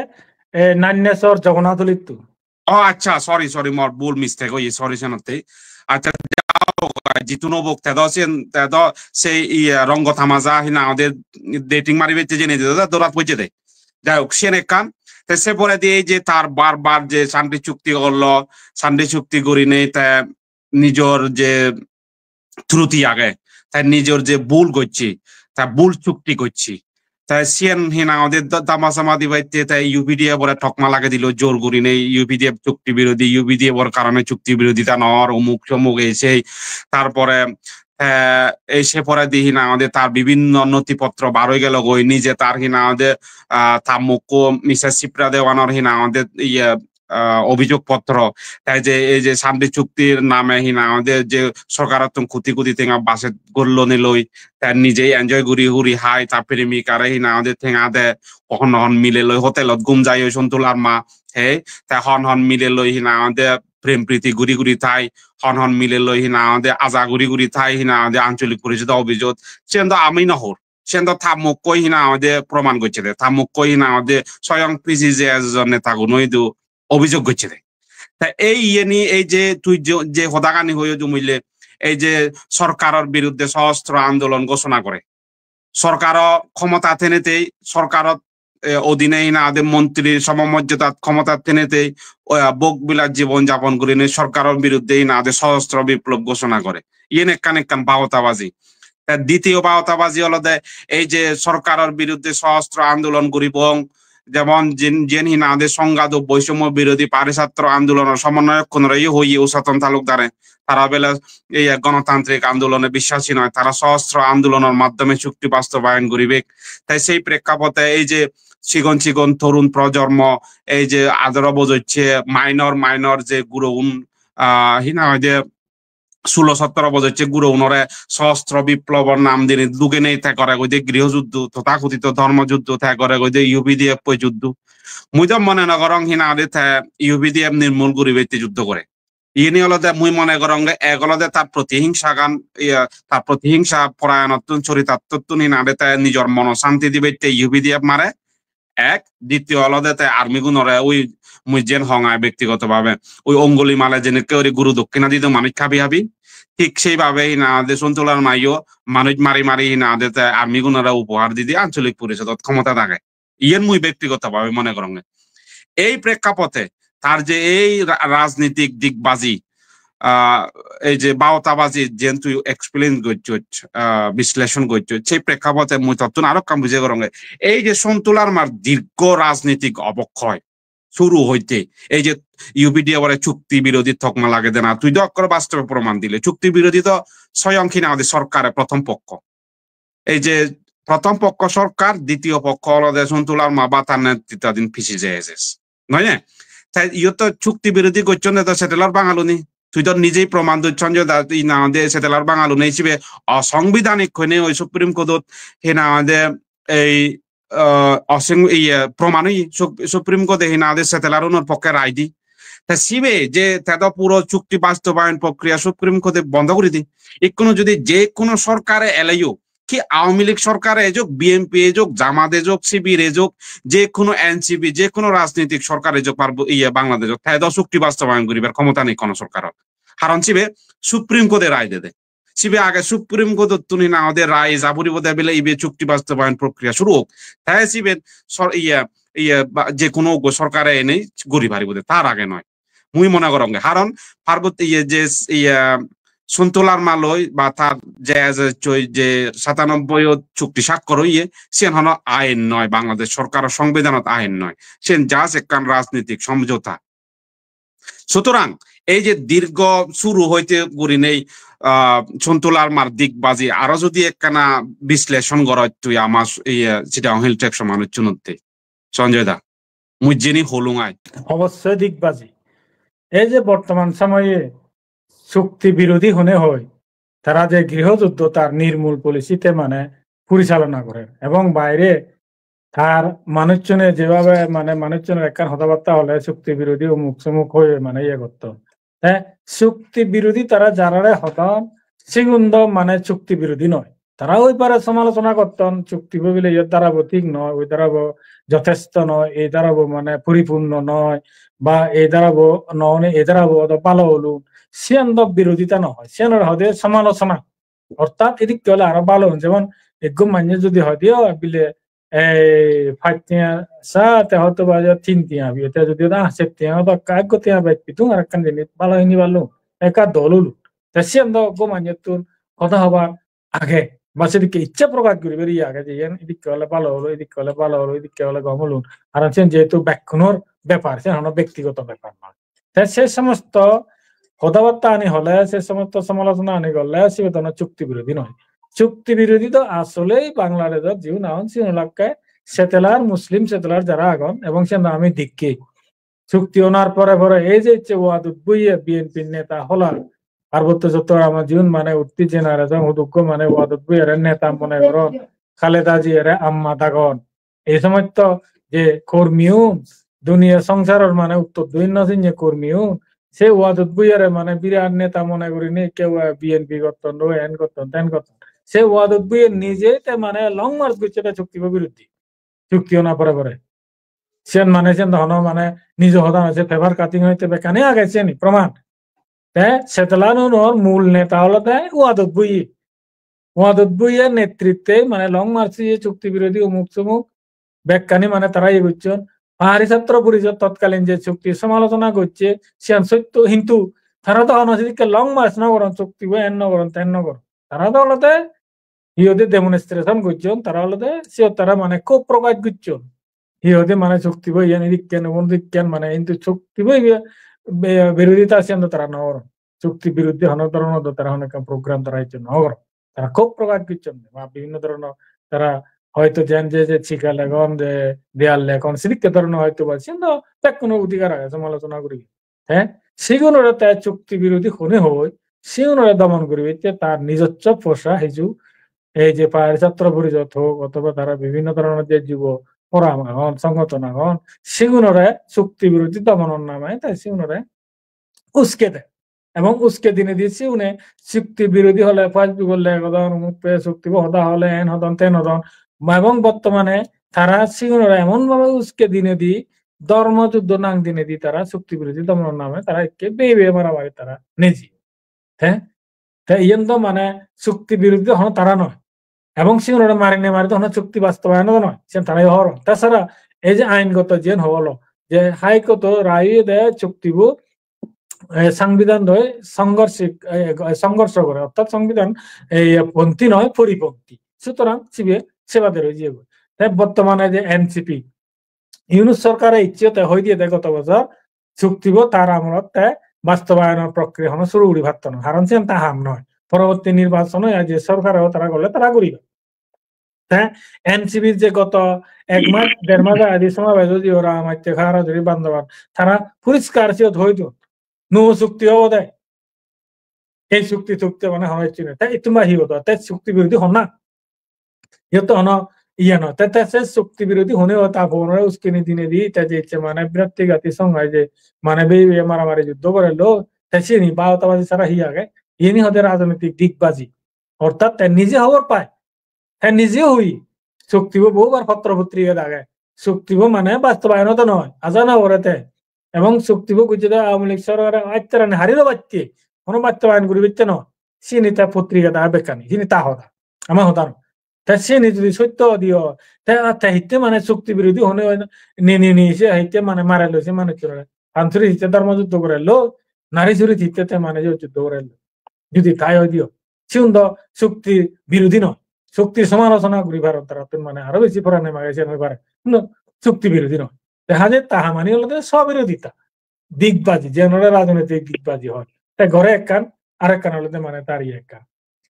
eh, Nandesor Jagannath Hulittu. Oh, accha, sorry, sorry, mor bul mistake oye, sorry senotte. Accha, jao, jitun obok, te do siyen, te do sei iye Rongo Tamaja hina hoide dating mari bette jeinei de, dorat pocche de. Jai hok, siyen ekkan. Te se poredi ei je tar bar bar je santi chukti gorlo, santi chukti gurinei te nijor je truti age, te nijor je bul gocche, te bul chukti gocche, te siyen hina hoide da-, dama sama dibatte te U P D F ore tokma lagei dilo jor gurinei, U P D F chukti birodhi, U P D F or karone chukti birodhita no or, umuk somuk ei sei. Tarpore, eh, ei se poredi hina hoide tar bibhinno notipotro bar oi gelo goi, nije tar hina hoide, ah, ta mokko Missus Sipra Dewanor hina hoide iye, ah, obhijog potro, te je ei je santi chuktir name hina hoide je sorkarottun koti koti tenga budget gollonei loi, te nijei enjoy guri guri hai, ta premikare hina hoide tenga de, hon hon mile loi hotelot ghum jai oi Sontu Larma, he, te hon hon mile loi hina hoide prem priti guri guri thai, hon hon mile loi hina hoide aja guri guri thai hina hoide Ancholik Porishodo office-ot, siyen do ami no hor. Siyen do ta mukkoi hi nang hoide proman gocche de, ta mukkoi hi nang hoide soyong P C J S-or netaguno idu obhijog gocche de. Ta ei iyeni, ei je tui je, je hodagani hoyo jumuille, ei je sorkaror biruddhe sosostro andolon ghosona gore, sorkaro khomota tenetei, sorkarot, eh, odine hi nang hoide montri somomojjodat khomotat tenetei, eh, bhog bilas jibon japon gurinei sorkaror biruddhe hi nang hoide sosostro biplob ghosona gore. Iyen ekkan ekkan baotabaji. Ta ditiyo baotabaji olode ei je sorkaror biruddhe sosostro andolon guribong, jemon jin-, jiyen hi nang hoide songhado boisomyo birodhi pari satro andolonor somonnoyokkunore yo hoye Ushaton Talukdare, tara bele ei gonotantrik andolone biswasi noi, tara sosostro andolonor maddhome chukti bastobayon guribek. Tai sei prekkapote ei je sigon sigon torun projormo, ei je adaro bojocche minor minor je guroun, ah, hi nang hoide sulo sotro bojocche gurounore sosostro biplobor nam dinei dugenei te gore goide griho juddo, tothakothito dhormo juddo, te gore goide U P D F-o juddo. Mui do mone nw gorong hi nang hoide te U P D F nirmul guribette juddo gore. Iyeni olode mui mone gorongge ek olode tar protihingsagan, iya, tar protihingsa porayanottun, choritattottun hi nang hoide te nijor mono santi dibette U P D F mare. Ek, ditiyo olode te army gunore ui mui jen hong ai bektigoto bhabe, ui Angulimale jenekke guri guru dokkina dido manuj habi habi, thik sei bhabe hi nang hoide Sontu Larmayo manuj mari mari hi nang hoide te army gunore upohar didi ancholik porisodot khomotat age. Iyen mui bektigoto bhabe mone gorongge. Ei prekkapote tar je ei ra-, rajnitik dikbaji, ah, ei je baotabaji jen tui explain gocchoj, ah, bisleshon gocchoj, sei prekkapote mui tottun aro ekkan buje gorongge. Ei je Sontu Larmar dirgho rajnitik obokkoi suru hoite, ei je U P D F-ore chukti birodhi tokma lagei dena, tui do ekkore bastobe proman dile, chukti birodhi do soyong hi nang hoide sorkare prothom pokko. Ei je prothom pokko sorkar, ditiyo pokko olode Sontu Larma ba tar netrittadin P C J S S. Noi ne? Tai iyot to chukti birodhi gocchonde do settler Bangaluni. Tui do nijei proman do Sanjoy da, hi nang hoide settler Bangaluni sibe osongbidanik hoine oi Supreme Court-ot hi nang hoide ei, ah, osong-, iye, proman oye, Sup-, Supreme Court-e hi nang hoide settler unor pokke rai di. Ta sibe je te do puro chukti bastobayon prokriya Supreme Court-e bondo guri di. Ikkunu jodi je hono sorkare eleyo, ki Awami League sorkar ejok, B N P ejok, Jamat ejok, Sibir ejok, je hono N C P, je hono rajnitik sorkar ejok, par-, iye, Bangladeshot, te do chukti bastobayon guribar khomota nei hono sorkaror. Karon sibe Supreme Court-e rai dede. Sibe age Supreme Court-ottun hi nang hoide rai eja puribo de bile ibe chukti bastobayon prokriya suru ok. Te sibe sor-, iye, iye, ba, je hono uggo sorkare enei guri paribo de, tar age noi. Mui mone gorongge. Karon Parbot-, iye, je, iye, Sontu Larma loi ba tar je, je, choi, je satanobboi-ot chukti sakkor oye, siyen hono ain noi, Bangladesh sorkaro songbidanot ain noi. Siyen just ekkan rajnitik somjota. Sutorang, ei je dirgho suru hoite gurinei, ah, Sontu Larmar dikbaji aro jodi ekkana bisleshon goroj tui ama s-, iye, Chittagong Hill Tracts-o manucchunotte. Sanjoy da, mui jeni holung ai. Obossoi dikbaji. Ei je bortoman somoye chukti birodhi hone hoi, tara je griho juddho tar nirmul policy te mane porichalona gorer. Ebong baire tar manuchchune jebhabe mane manuchchunor ekkan hodabatta hole chukti birodhi omuk somuk hoi mane iye gotton. Te chukti birodhi tara jarare hodon, sigun do mane chukti birodhi noi. Tara oi pare somalochona gotton, chukti bo bile iyot dharabo thik noi, oi dharabo jothesto noi, ei dharabo mane puripurno noi, ba ei dharabo noi, ei dharabo odo bhalo olun. Siyan do birodhita noi, siyanore hoide somalochona. Orthat edikke ole aro bhalo olun. Jemon ekko manje jodi hoide, "O, bile ei pach tenga sa, te hoyto ba je tin tenga biye, te jodi hoda, ah, ser tenga hoda ekka, ekko tenga bej pitung, ar ekkan jinis bhalo hini parlung, ekka dol olun." Te siyan do ekko manjettun hoda hobar age, ba sedokke icche prokash guribar iye age je iyan edikke ole bhalo olo, edikke ole bhalo olo, edikke ole gom olun. Karon siyen jehetu bekkunor bepar, siyen hono bektigoto bepar noi. Te se somosto hodabatta ani hole, se somosto somalochona ani gorle, sibe do hono chukti birodhi noi. Chukti birodhi do asolei Bangladeshot jiun agon, siun olakke settler, Muslim settler jara agon, ebong siyen do ami dekki. Chukti onar pore pore ei je icche Wadud Bhuiye B N P neta hola, Parbotto Chottogram jiun mane utti generation hudukko mane Wadud Bhuiyere neta mone goron, Khaleda Ziare amma dagon. Ei somosto je kormiun, duniya songsaror mane uttor doi no sinne kormiun, se Wadud Bhuiyere mane birat neta mone gurinei kew B N P gotton, do en gotton, ten gotton. Se Wadud bhuiye nije te mane long march gocche te chuktibo biruddhe. Chukti ona pore pore. Siyan mane, siyan do hono mane nijo hoda noi, se paper cutting hoite bekkani age siyani proman. Te settler unor mul neta olode Wadud bhuiye. Wadud bhuiye netritte mane long march, ye chukti birodhi umuk sumuk bekkani mane tara iye gocchon. Pahari Chhatro Porishod totkalin je chukti somalochona gocche, siyan sotto, hintu tara do hono sidikke long march no goron, chuktibo en no goron, ten no goron. Tara do olode hi hoide demonstration gocchon, tara olode siyot tara mane khub prokash gocchon. Hi hoide mane chuktibo iyan idikken, ubon idikken mane, hintu chuktibo ibe be-, birodhita siyan do tara no goron. Chukti biruddhe hono dhoronor do tara hono ekkan program tara icche no goron. Tara khub prokash gocchon. Ba bibhinno dhoronor tara hoyto jen je je chikha legon, je deyal legon, sidikke dhoronor hoyto ba siyan do bekkuno odhikar age somalochona guribar. Te sigunore te chukti birodhi hone hoi, sigunore domon guribatte tar nijosso posa hiju, ei je Pahari Chhatro Porishod hok, othoba tara bibhinno dhoronor je jubo forum agon, songothon agon, sigunore chukti birodhi domonor name te sigunore uske de. Ebong uske dinedi sigune chukti birodhi hole Facebook-ot legodon, umuk pe chuktibo hoda hole en hodon, ten hodon. Ebong bottomane tara sigunore emon bhabe uske dinedi, dhormo juddho nang dinedi tara chukti birodhi domonor name tara ekke beye beye maramari tara neje. Te, te iyen do mane chukti birodhi do hono tara noi. Ebong sigunore marinei mari do hono chukti bastobayon do noi, siyen tara yo horon. Tasara ei je aingoto jiyen holo, je High Court-o rai oyede chuktibo, eh, sangbidan loi songhorsik, eh, songhorsho gore, orthat sangbidan, eh, ponthi noi, poriponthi. Sutorang sibe sebade roi jiyegoi. Te bottomane je N C P, Yunus sorkare icche te hoi diye de goto bojor, chuktibo tar amolot te bastobayono prokriya hono suru guri patto na. Karon siyan ta ham noi. Poroborti nirbachon oi je sorkare o tara gorle tara guriba. Te N C P-r je goto ek mas, der mas age di somabej oi diye ora amatte khara juri bandoban. Tara poriskar siyot hoi diyon. Nuo chukti obode. Ei chukti tukti mane hono hicchu nei. Te ittun ba hi hoda? Te chukti birodhi honna? Iyot to hono iye noi. Te, te se chukti birodhi hone o ta phone-ore uskini dinedi, te je icche mane biratti gati songhai je mane beye beye maramari juddho gorello, te siyeni baotabaji sara hi age? Iyeni hode rajnitik dikbaji. Orthat te nije hobor pai. Te nije hui, chuktibo bohubar potro potrikat age. Chuktibo mane bastobayon do noi, aja no gore te. Ebong chuktibo gojjede Awami Lig sorkare attarani harilo batte, hono bastobayon guribatte noi. Sini ta potrikat age bekkani, sini ta hoda, ama hoda noi. Te sini jodi sotto odi oi, te, te hitte mane chukti birodhi hone oi, ni, ni, ni, se hitte mane marello se manuchchore. Pansuri hitte dhormo juddho gorello, nari suri hitte te mane je juddho gorello. Jodi tai oi diyo. Sigun do chukti birodhi noi. Chukti somalochona guri paron tarattun mane aro besi porane mage siyan oi pare. Hintu chukti birodhi noi. Te haje ta hamani olode swabirodhita. Dikbaji, jiyan olode rajnitik dikbaji hoi. Te gore ekkan, arekkan olode mane tar iye ekkan.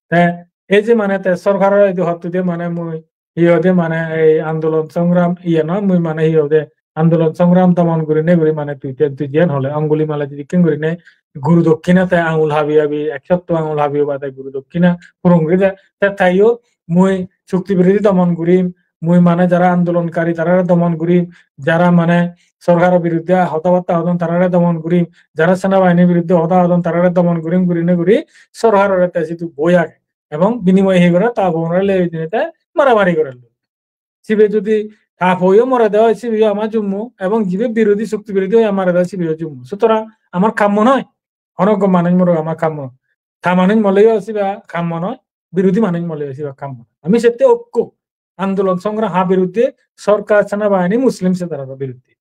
Te ei je mane te sorkarore idu hotte de mane mui hi hoide mane ei andolon songram iye noi, mui mane hi hoide andolon songram domon gurine guri mane tui te tui jiyan hole Angulimale jidikken gurine guru dokkina te angul habi habi, ek sotto angul habi obade guru dokkina puron guri de, te taiyo mui chukti birodhi domon gurim, mui mane jara andolonkari tarare domon gurim, jara mane sorkaro biruddhe hoda batta hodon tarare domon gurim, jara senabahinir biruddhe hoda hodon tarare domon gurim gurine guri sorkarore te sidu boi age. Ebong binimoye hi gore, ta phone-ore lei dinei te maramari gorello. Sibe jodi ta phoyo more de oi, sibeyo ama jummo, ebong jibe birodhi, chukti birodhi oi mare de oi, sibeyo jummo. Sutorang amar kammo noi. Hono ekko manuj morok amar kammo noi. Ta manuj moleyo sibe kammo noi, birodhi manuj moleyo sibe kammo noi. Ami sette okko andolon songram, ha biruddhe, sorkar, senabahini, Muslim se tararo biruddhe.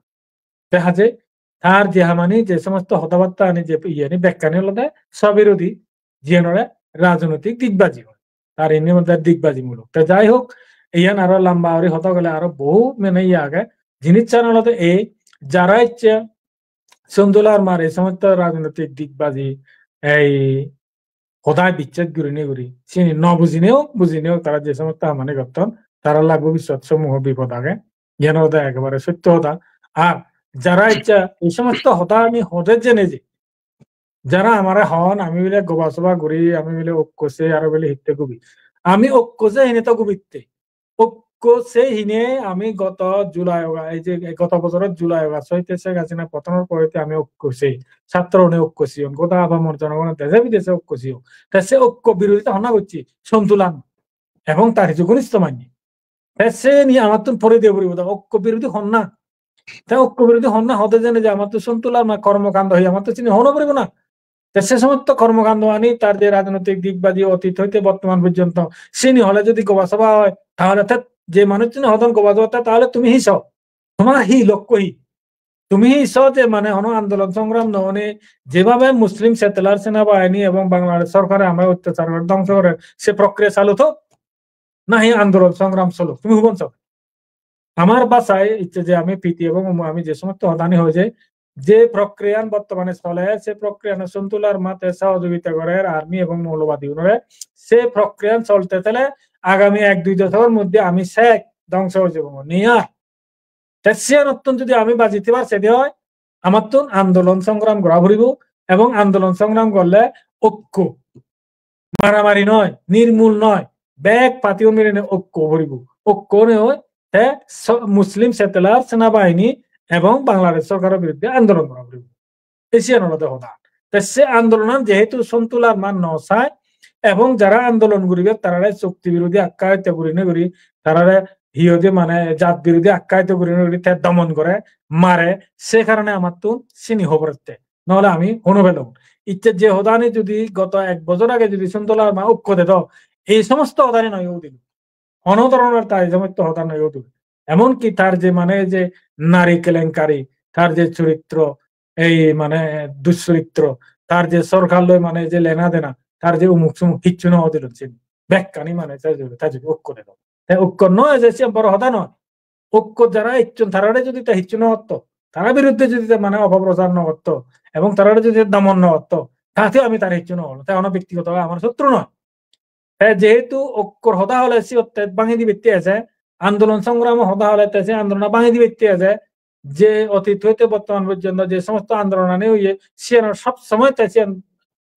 Te haje tar je hamani, je somosto hoda batta ani, je iyeni bekkani olode swabirodhi, jiyanore rajnoitik dikbaji hoi. Tar inni olode dikbajimulok. Te jai hok, iyan aro lamba guri hoda gole aro bohu mane iye age. Jinissan olode ei, jara icche Sontu Larmar ei somosto rajnoitik dikbaji, ei hodai bicches gurinei guri, sini no bujineo, bujineo tara je somosto hamani gotton, tara lagbo bicchot somuho bipod age. Iyan olode ekebare sotto hoda. Ar jara icche ei somosto hoda ami hode jene je, jara amare hon, ami bile goba soba guri, ami bile okko se, aro bile hitte gubi. Ami okko se hine to gubitte. Okko se hine ami goto July oga, ei je goto bojorot July oga, soite Sheikh Hasina potonor porete ami okko se, satro une okko siyon, goda apamor jonogone dese bidese okko siyon. Te se okko birodhita honna gocche? Sontu Larma. ebong tar hissu gonisto manye. Te seni amattun pore diya puribo, te okko birodhi honna. Te okko birodhi honna hode jene je amattun Sontu Larma kormokando hoye amattun sini hono puribo na. Te se somosto kormokando ani tar je rajnoitik dik baji otit hoite bortoman porjonto sini hole jodi goba soba oi, tahole te je manuchchune hodon goba soba, te tahole tumi hi so? Tomar hi lokko hi? Tumi hi so je mane hono andolon songram no one, jebhabe Muslim settler senabahini ebong Bangladesh sorkare amare ottachar gore, dhongso gore, se prokriya chalu thok, nahi andolon songram cholok? Tumi hubon so? Amar bhasai icche je ami P T ebong umu ami je somosto hodani hoi je, je prokriyan bortomane chole, se prokriyan Sontu Larma te sohojogita gorer army ebong moulobadi unore, se prokriyan cholte thele agami ek dui doshokor moddhe ami sek dhongso oi jebong. Niya. Te siyanottun jodi ami baji thebar sede oi, amattun andolon songram gora puribo, ebong andolon songram gorle okko, maramari noi, nirmul noi, bek party-un milinei okko puribo. Okko onei oi te so-, Muslim settler senabahini ebong Bangladesh sorkaro biruddhe andolon gora puribo. Ei siyan olode hoda. Te se andolonan jehetu Sontu Larma no sai, ebong jara andolon guribe tarare chukti birodhi akkayito gurinei guri, tarare hi hoide mane jat birodhi akkayito gurinei guri te domon gore, mare, se karone amattun sini hoborette. Nohole ami hono pelong. Icche je hodani jodi goto ek bojor age jodi Sontu Larma okko dedo, ei somosto hodani noi udilo. Hono dhoronor ta ei somosto hoda noi udilo. Emonki tar je mane je nari kelenkari, tar je choritro, ei mane duschoritro, tar je sorkar loi mane je lena dena, tar je umuk sumuk hissu no udilo sini. Bekkani mane te jodi, te jodi okko dedo. Te okko noi je siyan boro hoda noi. Okko jara icchon tarare jodi te hissu no gotto, tara biruddhe jodi te mane opoprochar no gotto, ebong tarare jodi te domon no gotto, tate ami tar hissu no holo, te hono bektigoto amar sotru noi. Te jehetu okkor hoda hole siyot te bangi dibatte eje, andolon songramo hoda hole te se andolona bangi dibatte eje, je otit hoite bortoman porjonto je somosto andolonani oye, siyanor sob somoi te siyan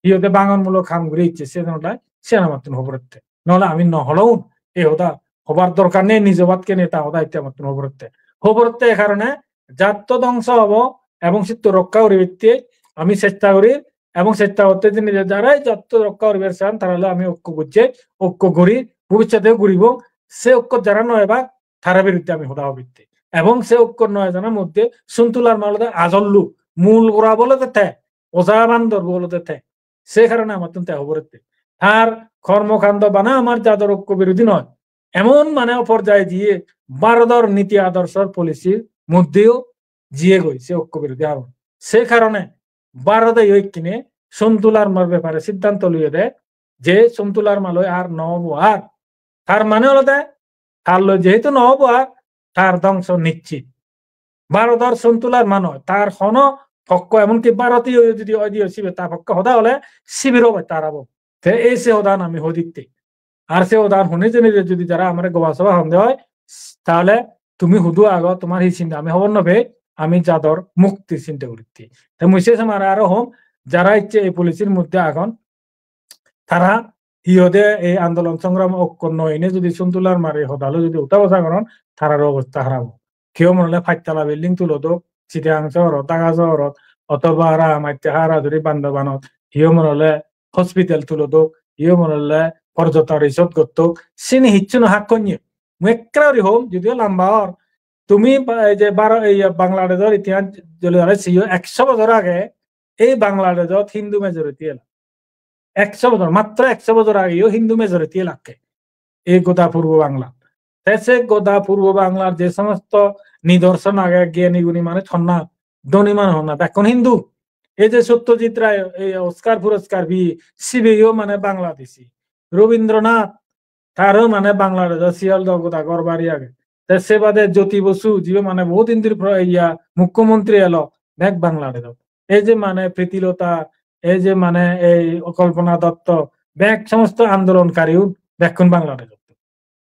hi hoide bangonmulok ham guri icche, siyan olode siyan amattun hoborette. Nohole ami no holong, ei hoda hobar dorkar nei, nijo baat kene ta hoda itte amattun hoborette. Hoborette ei karone jatto dhongso obo ebong sitto rokka guribatte ami chesta guri, ebong chesta gotte jeni je jara ei jatto rokka guribar san tara loi ami okko gojje, okko guri, bobissote guribo, se okko jara no ebak tara biruddhe ami hoda hobitte. Ebong se okko no ejanor moddhe Sontu Larma olode ajollu, mul gora bo olode te, oja bandor bo olode te. Se karone amattun te hoborette. Tar kormokando bana amar jador okko birodhi noi. Emon mane oporjaye jiye Bharodor niti adorsor policy-r moddheyo jiyegoi se okko birodhi agon. Se karone Bharoteyo ikkine Sontu Larmar bepare siddhanto loyede je Sontu Larma loi ar no obo ar. Tar mane olode tar loi jehetu no obo ar, tar dhongso nischit. Bharodor Sontu Larma noi, tar hono pokko, emonki Bharotiyo jodi oidiyo sibe ta pokke hoda hole sibiro bai tar abo. Te ei se hodan ami hoi ditte. Ar se hodan hune jene je jodi jara amare goba soba honde oi, tahole tumi hudu ago, tomar hi sinta ami hobor no pei, ami jador mukti sinta guritte. Te mui se somare aro hom, jara icche ei policy-r moddhe agon, tara hi hoide ei andolon songram okko no ine jodi Sontu Larmar ei hoda loi jodi uta bosa goron, tarar obosta harap obo. Keyo mone hole pactala building tulodok, Chittagong sohorot, Dhaka sohorot, othoba Raha Matti, Hara Juri, Bandarbanot, hiyo mone hole hospital tulodok, hiyo mone hole porjoton resort gottok, sini hissu no hakkonye. Mui ekkere guri hom, jodio lamba or, tumi ba-, ei je baro-, ei Bangladeshor itihas jole jale siyo ekso bojor age, ei Bangladeshot Hindu majority elo. Ekso bojor, matro ekso bojor ageyo Hindu majority elakke. Ei goda Purbo Bangla. Te se goda Purbo Banglar je somosto nidorson age, gyani guni manuj honna, dhoni manuj honna, bekkun Hindu. Ei je Satyajit Ray, ei Oscar puroskar peye, sibeyo mane Bangladeshi. Rabindranath, taro mane Bangladeshot Sialdah goda ghor bari age. Te se bade Jyoti Basu, jibe mane bohut din dhuri pro-, iya, mukhyamantri elo, bek Bangladeshot. Ei je mane Pritilota, ei je mane ei Kalpana Dutta, bek somosto andolonkariyun bekkun Bangladeshot.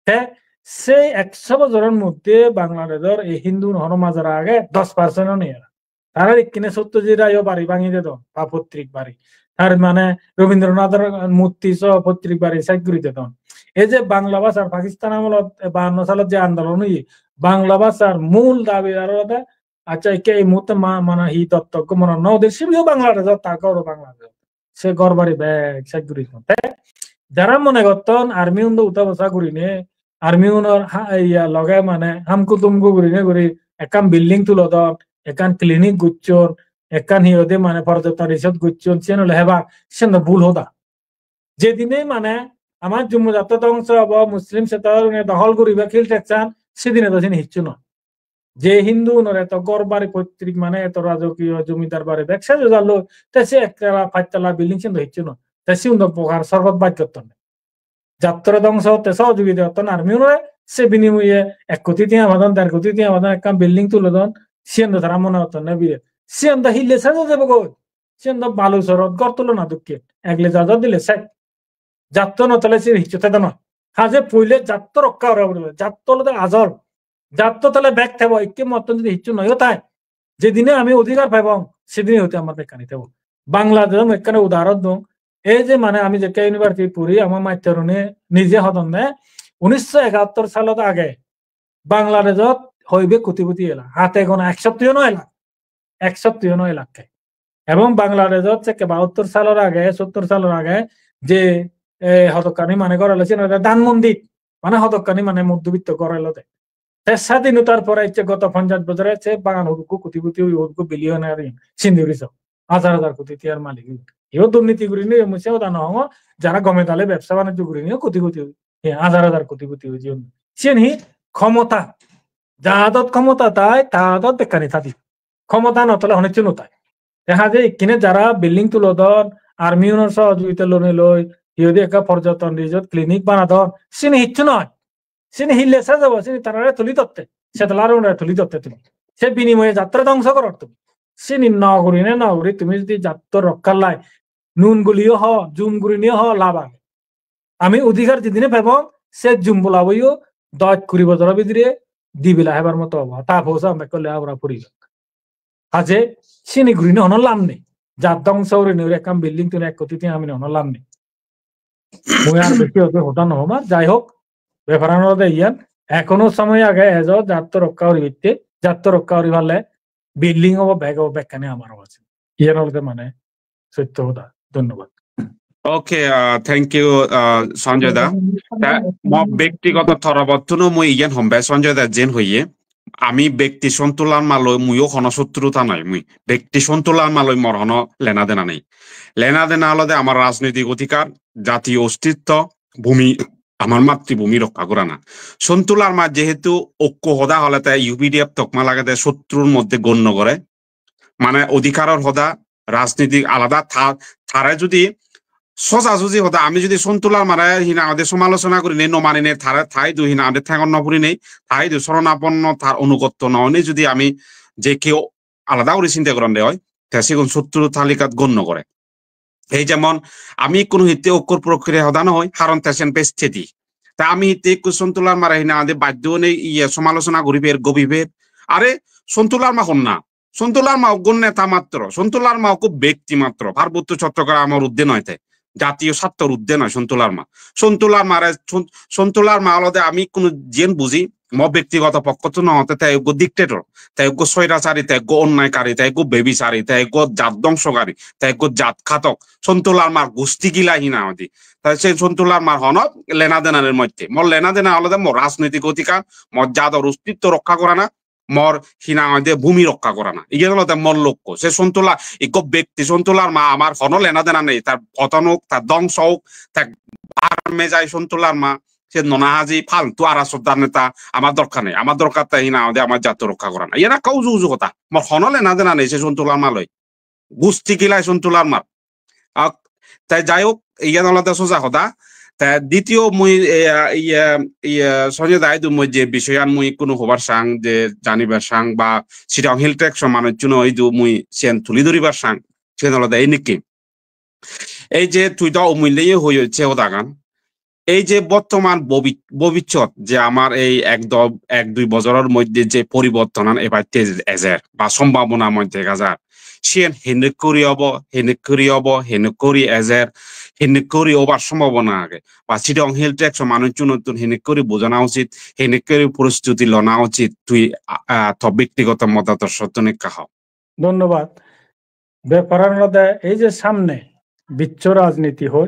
Te sei ekso bojoror moddhe Bangladeshor ei Hindu hono majara age dos percent-o nei. Tara ikkine Satyajit Rayo bari bangi dedon, ba pottrik bari. Tar mane Rabindranathor murti soho pottrik bari sej guri dedon. Ei je Bangla bhasar Pakistan amolot, eh, bahanno salot je andolon oye, Bangla bhasar mul dabi aro olode, accha, ikke ei muhurte ma-, mane hi dottokko mone no uder, sibeyo Bangladeshot, ta ghoro Bangladeshot. Se ghor bari bek sej guri dedon. Te Jara mone gotton army undo uta bosa gurine, army unor ha-, iya loge mane hamku tumku gurine guri ekkan building tulodon, ekkan clinic gocchon, ekkan hi hoide mane porjoton resort gocchon, siyen ole hebar, siyen do bul hoda. Jedine mane amar Jummo jatto dongso obo, Muslim setarune dohol guribe Hill Tracts-an, sedine do sini hissu noi. Je Hindu unore eto ghor bari poitrik mane eto rajokiyo jomidar bari bek sejo jalo, te se ektala pachtala building siyen do hissu noi. Te sigun do bogar sorgot baj gotton. Jattore dongso otte sohojogita gotton army unore, se binimoye ek koti tenga padon, der koti tenga padon, ekkan building tulodon, siyen do tara mone gotton ne biye. Siyen do hille sejo jebo goi. Siyen do balu sorot ghor tulona dokken. Ek lejajot dile sek. Jatto no tole se hissu thede noi. Haje poile jatto rokka gora puribo. Jatto olode ajol. Jatto tole bek thebo, ikke mottun jodi hissu noyo tai, jedine ami odhikar pebong, sedine hoite amar bekkani thebo. Bangladeshot mui ekkana udahoron dong. Ei je mane ami jekke university puri, amar mastorune nije hodonne, unnisso egahattor salot age Bangladeshot hoibe kotipoti ela. Hate gona ek sottiyo no ela. Ek sottiyo no elakke. Ebong Bangladeshot sekke bahattor salor age, sottor salor age, je, eh, hodokkani mane ghor elo, siyen olode dhanmondi, mane hodokkani mane moddhobitto ghor elode. Te sadhinotar pore ecche goto ponchash bojore se bagan hudukko kotipoti oye, hudukko billionaire oye, sindi guri so. Hajar hajar koti tiyar malik oye. Iyot durniti gurinei, mui se hoda no hongor, jara gome dale bebsa banijjo gurinei koti koti oye. He, hajar hajar koti koti oye jiyon. Siyen hi? Khomota. Ja adot khomota tai, ta adot bekkani thadi. Khomota no thole hono hissu no tai. Te haje ikkine jara building tulodon, army unor sohojogita lonei loi, hi hoide ekka porjoton resort clinic banadon, sini hissu noi. Sini hille sej obo, sini tarare tuli dotte, settler unore tuli dotte tumi. Se binimoye jattore dongso goror tumi. Sini no gurine no guri tumi jodi jatto rokkar lai, nun guliyo ho, jum guriniyo ho, lab age. Ami odhikar jedine pebong, se jumbolaboyo dosh kuri bojoro bidire dibela hebar moto obo. Ta pousa bekko lepora puri. Haje sini gurine hono lab nei. Jat dongso gurine guri ekkan building tuli ek koti tenga amine hono lab nei. Mui ar besi hoda, hoda no hom ar, jai hok, beparan olode iyan, ekono somoy age ejo jatto rokka guri bitte, jatto rokka guri palle building obo, bek obo, bekkani amar obo. Iyan olode mane sotto hoda. Dhonnobad. Okay, uh, thank you, uh, Sanjoy da. Ta mo bektigoto torobottun mui iyan hombe Sanjoy da jen hoye. Ami bekti Sontu Larma loi muiyo hono sotruta noi mui. Bekti Sontu Larma loi mor hono lena dena nei. Lena dena olode amar rajnoitik odhikar, jatiyo ostitto, bhumi, amar matribhumi rokka gorana. Sontu Larma jehetu okko hoda hole te U P D F tokma lagede sotrur moddhe gonno gore. Mane odhikaror hoda, rajnitik alada, ta-, tare judi soja suji hoda, ami judi Sontu Larmare hina hoide somalochona gurinei no maninei, tare, ta idu hina hoide thengon no purinei, ta idu soronaponno, tar onugotto no oinei judi ami je keu alada guri sinte goronde oi, te sigun sotru talikat gonno gore. Ei jemon ami ikkunu hitte okkur prokriya hoda no hoi, haron te sen bej thedi. Ta ami hitte ikku Sontu Larmare hina hoide baddho onei iye somalochona guriber, gobiber. Are Sontu Larma honna? Sontu Larma ekko neta matro, Sontu Larma ekko bekti matro, Parbotto Chottogramor uddhe noi te, jatiyo sattor uddhe noi Sontu Larma. Sontu Larmare, Son-, Sontu Larma olode ami ikkunu jiyen buji, mo bektigoto pokkottun no hote te ekko dictator, te ekko soirachari, te ekko onnayokari, te ekko bebisari, te ekko jat dhongsokari, te ekko jat ghatok. Sontu Larmar gusti gila hina hoide. Ta se Sontu Larmar hono lena dena nei motte. Mo lena dena olode mo rajnoitik odhikar, mo jador ostitto rokka gorana, mor hina hoide bhumi rokka gorana. Iyen olode mor lokko. Se Sontu La-, ikko bekti Sontu Larma amar hono lena dena nei. Tar poton ok, tar dhongso ok, tar barme jai Sontu Larma. Se nona haji faltu R S S-or neta amar dorkar nei. Amar dorkar te hina hoide amar jatto rokka gorana. Iyen ekka uju uju hoda. Mor hono lena dena nei se Sontu Larma loi. Gusti gilai Sontu Larmar. Ak, te jai hok, iyan olode soja hoda. Te ditiyo mui, e, iye, iye, Sanjoy da idu mui je bisoyan mui ikkunu hobar sang, je janibar sang ba Chittagong Hill Tracts-o manuchchuno idu mui siyen tuli dhuribar sang, siyen olode ei nikke. Ei je tui do umulleyo hoyos se hodagan, ei je bottoman bobi-, bobissot je amar ei ek do-, ek dui bojoror moddhe je poribortonan ebatte ejer ba sombhabona mui dega jar, siyen henekkuri obo, henekkuri obo, henekkuri ejer, henekkuri obar sombhabona age? Ba Chittagong Hill Tracts-o manuchchunottun henekkuri bujana uchit, henekkuri prostuti lona uchit, tui, a, a, to bektigoto motadorshottun ekka ho. Dhonnobad. Beparan olode ei je samne biccho rajniti hoi,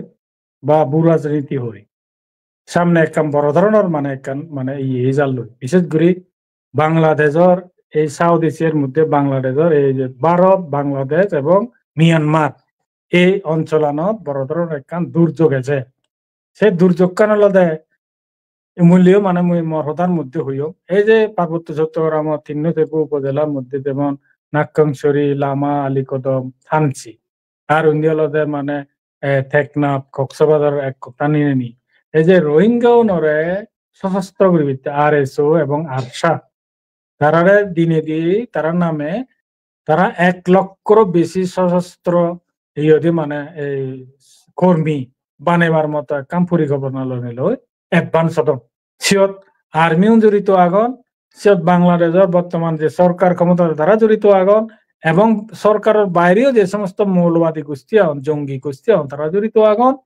ba bu rajniti hoi. Samne ekkan boro dhoronor mane ekkan mane iye ejalloi. Bishesh guri Bangladeshor ei South Asiar moddhe Bangladeshor ei je Bharat, Bangladesh ebong Myanmar ei oncholanot boro dhoronor ekkan durjog eje. Se durjogkan olode, e, mulleyo mane mui mor hodar moddhe hoyong. Ei je Parbotto Chottogramot tinno serbo upojelar moddhe jemon Nakkangsori, Lama, Alikodom, Thansi. Ar undi olode mane, e, Teknaf, Cox's Bazar ek hotta nineni. Ei je Rohingya unore sosostro guribatte R S O ebong ARSA. Tarare dinedi tara name tara ek lokkoro besi sosostro iyodi mane ei kormi banebar moto ekkan porikolpona lonei loi advance odon. Siyot army un jorito agon, siyot Bangladeshor bottoman je sorkar khomota tara jorito agon, ebong sorkaror baireo je somosto moulobadi gosti agon, jongi gosti agon, tara jorito agon.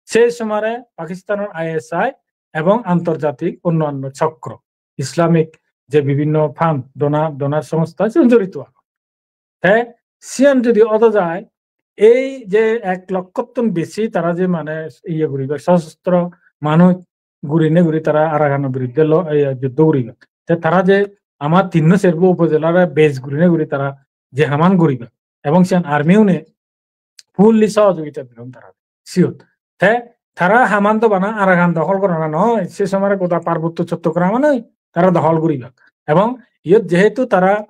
Sei somare Pakistanor I S I ebong antorjatik onnanno chokro, Islamic je bibhinno fund, donor, donor songstha, sigun jorito agon. Te siyan jodi odo jai, ei je ek lokkottun besi tara je mane iye guribe, sosostro manuj gurinei guri tara Arakanor biruddhe lo-, iye, juddho guribe. Te tara je ama tinno serbo upojelare base gurinei guri tara je haman guribe, ebong siyan army une fully sohojogita dilon tara siyot. Te tara haman do bana Arakan dohol gorana noi, se somare goda Parbotto Chottogram noi tara dohol guribak. Ebong iyot jehetu tara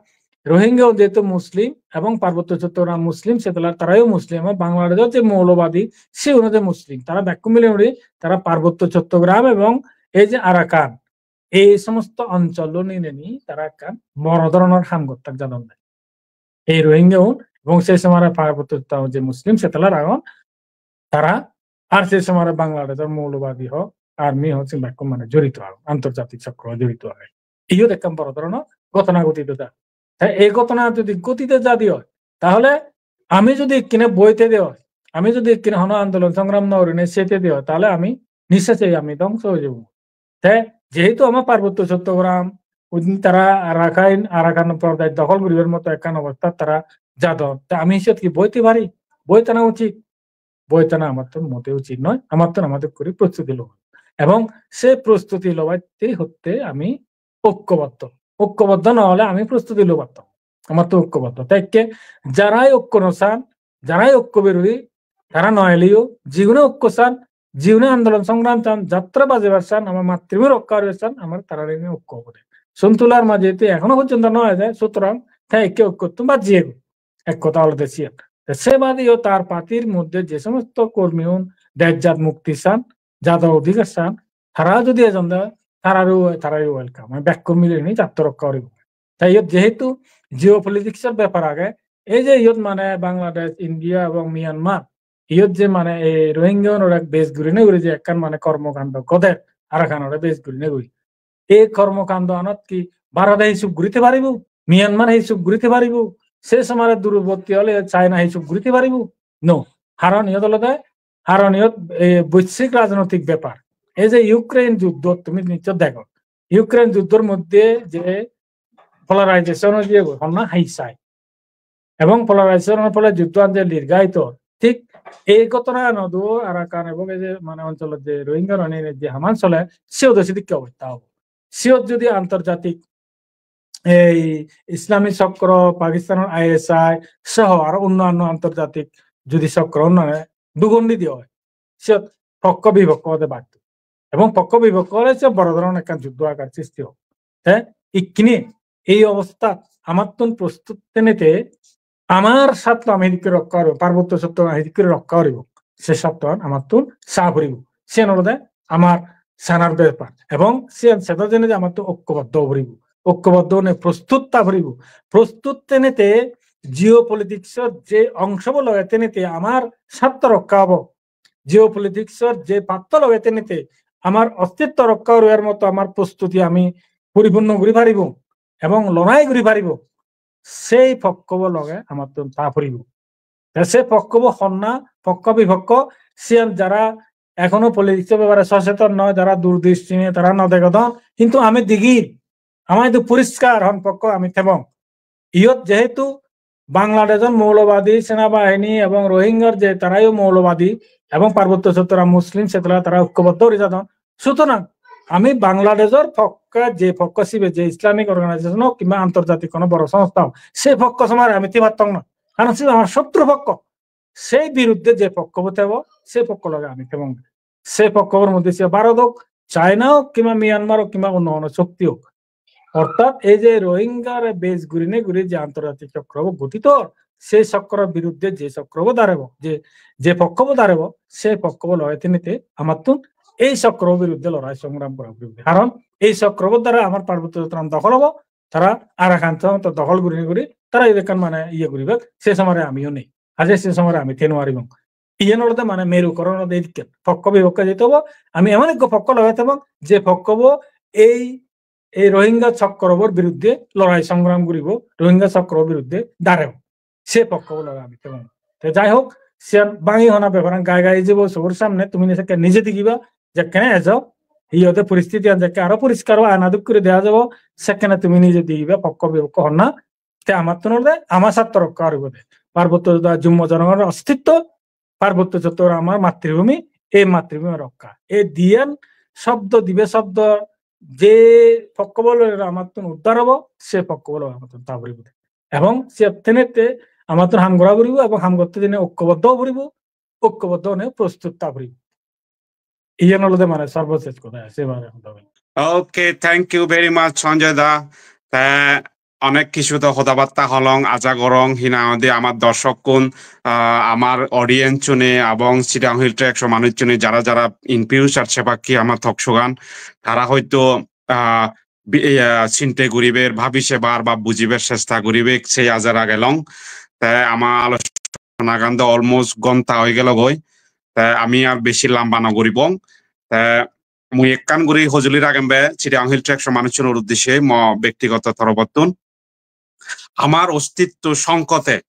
Rohingya un jehetu Muslim ebong Parbotto Chottogram Muslim settler, tarayo Muslim, ebong Bangladeshot je moulobadi, siguno je Muslim, tara bekkun mile guri tara Parbotto Chottogram ebong ei je Arakan, ei somosto onchol nineni tara ekkan boro dhoronor ham gottak jadonde. Ei Rohingya un ebong se somare Parbotto Chottogram je Muslim settler agon, tara ar se somare Bangladeshor moulobadi ho, army ho, se bekkun mane jorito agon, antorjatik chokro jorito age. Iyot ekkan boro dhoronor ghotona ghotide jai. Te ei ghotona jodi ghotide jadi oi, tahole ami jodi ekkene boi thede oi, ami jodi ekkene hono andolon songram no gurinei sei thede oi, tahole ami nissesei ami dhongso oi jebo. Te jehetu ama Parbotto Chottogram, udin tara Arakan, Arakan Pradesh dokhol guribar moto ekkan obosthat tara jadon. Te ami siyot hi boi thei pari? Boi thana uchit? Boi thana amattun mote uchit noi. Amattun amattun guri prostuti loba. Ebong se prostuti lobatte hotte ami okkoboddo. Okkoboddo no ole ami prostuti lobattong. Amattun okkoboddo. Te ekke jarai okko no san, jarai okko birodhi, tara no eleyo, jigune okko san, jigune andolon songram san, jatra bajebar san, ama matribhumi rokka guribar san, amar tarare niye okko obode. Sontu Larma jehetu ekhono porjonto no eje, sutorang te ekke okkottun bajjiyegoi. Ek hoda olode siyan. Te se badeyo tar partyr moddhe je somosto kormiun dej jat mukti san, jado odhikar san, tara jodi ejonde, tararo, tarayo welcome. Mane bekkun milinei jatto rokka guribo. Te iyot jehetu geopolitics-or bepar age, ei je iyot mane Bangladesh, India ebong Myanmar, iyot je mane ei Rohingya-unore base gurinei guri je ekkan mane kormokando goder, Arakanore base gurinei guri. Ei kormokando anot hi Bharot-e hissu guri thei paribo? Myanmar-e hissu guri thei paribo? Se somare durbotti ole China hissu guri thei paribo? No. Haron iyot olode, haron iyot, e, boishik rajnoitik bepar. Ei je Ukraine juddho tumi nischoi dego. Ukraine juddhor moddhe je polarization oi jiyegoi, honna hai sai. Ebong polarization-or phole juddhoan je lirgaito, thik ei ghotonagan odo Arakan ebong ei je mane oncholot je Rohingya-unore je haman sole, siyodo sidikke obosta obo. Siyot jodi antorjatik ei Islami chokro, Pakistanor I S I soho aro onnanno antorjatik jodi chokro unnore dugon didi oi, siyot pokko bipokko ode baddho. Ebong pokko bipokko ole se boro dhoron ekkan juddho akar sristi obo. Te ikkine ei obosthat amattun prostut tenete amar satto ami hidikke rokka guribo, Parbotto Chottogram hidikke rokka guribo, se sattoan amattun sa puribo. Siyan olode amar sanar bepar. Ebong siyan sedo jene je amattun okkoboddo obo puribo. Okkoboddo one prostut ta puribo. Prostut tenete geopolitics-or je ongsobo loge tenete amar satto rokka obo. Geopolitics-or je patto loge tenete amar ostitto rokka guribar moto amar prostuti ami poripunno guri paribo ebong lorai guri paribo, sei pokkobo loge amattun ta puribo. Te se pokkobo honna, pokko bipokko, siyan jara ekhono politics-or bepare soseton noi, jara durdisti nei, tara no degodon, hintu ami degi, ama idu poriskar hon pokko ami thebong. Iyot jehetu Bangladeshor moulobadi senabahini ebong Rohingyar je tarayo moulobadi, Ebong Parbotto Chottogram Muslim settler tara okkoboddo guri jadon. Sutorang ami Bangladeshor pokke je pokko sibe, je Islamic organization hok kimba antorjatik hono boro songstha hok, se pokko somare ami thibattong na. Karon sibe amar sotru pokko. Sei biruddhe je pokkobo thebo, se pokko loge ami thebong. Se pokkobor moddhe se Bharot hok, China hok, kimba Myanmar hok, kimba onno onno shokti hok. Orthat ei je Rohingyare base gurinei guri je antorjatik chokrobo gotito, sei chokror biruddhe je chokrobo darebo, je, je pokkobo darebo, sei pokkobo loge thenei te amattun ei chokrobo biruddhe lorai songram gora puribo. Karon ei chokrobo dara amar Parbotto Chottogram dokhol obo, tara Arakan to dokhol gurinei guri tara ibe ekkan mane iye guribak, se somare amiyo nei. Aje se somare ami thei nw paribong. Iyen olode mane merukoron olode edikken. Pokko bipokko jeto obo, ami emon ekko pokko loge thebong, je pokkobo ei, ei Rohingya chokkorobor biruddhe lorai songram guribo, Rohingya chokkorobor biruddhe darebo. Se pokkobo loge ami thebong. Te jai hok, siyan bangi hona beparan gai gai jebo sobor samne, tumi sekke nije digiba, jekkene ejo, hi hoide poristiti an jekke aro poriskar obo, ana duk guri dega jebo, sekkene tumi nije digiba, pokko bipokko honna. Te amattun olode ama satto rokka guribo de. Parbotto da jummo jonogor ostitto, Parbotto Chottogram amar matribhumi, ei matribhumi rokka. Ei diyan shobdo, dibe shobdo, je pokkobo loi amattun uddar obo, se pokkobo loi amattun ta puribo de. Ebong se tenette amattun ham gora puribo, ebong ham gotte dine okkoboddo puribo, okkoboddo one prostut ta puribo. Iyan olode mane sorbosesh hoda, se mane hoda. Okay, thank you very much, Sanjay da. Te onek kichu to hoda batta holong, aja gorong, hi nang hoide amar dorsokkun, ah, amar audience-une ebong Chittagong Hill Tracts-o manuchchune jara jara in future sebakki amar talk show-gan, tara hoito, ah, bi-, iya, sinte guriber, bhabi sebar ba bujiber chesta guriber, sei aja ragelong. Te ama alochonagan do almost gonta oi gelogoi. Te ami ar besi lamba no guribong. Te mui ekkan guri hojoli ragem be Chittagong Hill Tracts-o manuchchunor uddeshe mo bektigoto torobottun. Amar ostitto songkote,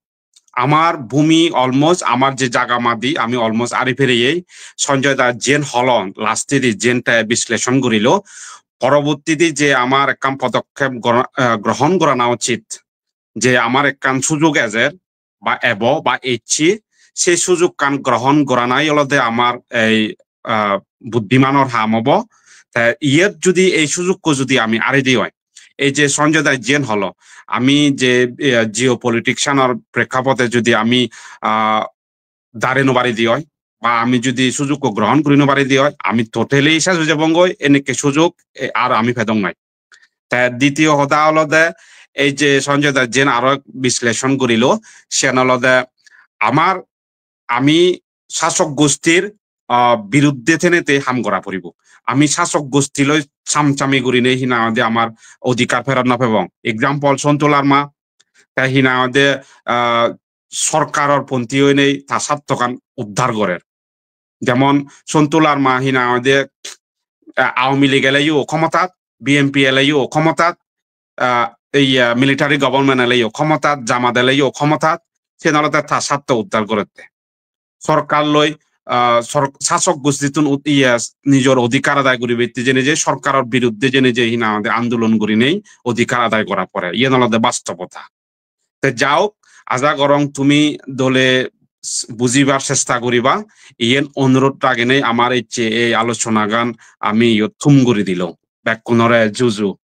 amar bhumi almost, amar je jaga madi, ami almost ari phereyei. Sanjay da jen holon, lastedi jen te bisleshon gurilo, porobottidi je amar ekkan podokkep gora-, eh, grohon gorana uchit, je amar ekkan sujog ejer, ba ebo, ba ecche, sei sujogkan grohon goranai olode amar ei, ah, buddimanor ham obo. Te iyot judi ei sujogko judi ami ari di oi, ei je Sanjay da jen holo, ami je, eh, geopolitics-anor prekkhapode judi ami, ah, dari no pari di oi, ba ami judi sujogko grohon guri no pari di oi, ami totally ses oi jebongoi, enekke sujog, eh, ar ami pedong noi. Te ditiyo hoda olode, ei je Sanjay da jen aro bisleshon gurilo, siyan olode amar, ami sasok gostir, ah, biruddhe thenei te ham gora puribo. Ami sasok gostiloi samsami gurinei hi nang hoide amar odhikar pherot no pebong. Example, Sontu Larma, te hi nang hoide, ah, sorkaror ponthi oinei ta sattogan uddar gorer. Jemon Sontu Larma hi nang hoide, ah, Awami League eleyo khomotat, B N P eleyo khomotat, ah, ei, ah, military government eleyo khomotat, Jamat eleyo khomotat, siyen olode ta satto uddar gorette. Sorkar loi, ah, sor-, sasok gostittun ut-, iye, nijor odhikar aday guribatte jeinei je sorkaror biruddhe jeinei je hi nang hoide andolon gurinei odhikar aday gora pore. Iyen olode bastobota. Te jaok, aja gorong tumi dole s-, bujibar chesta guriba. Iyen onurot raginei amar ecche ei alochonagan ami iyot thum guri dilong. Bekkunore juju.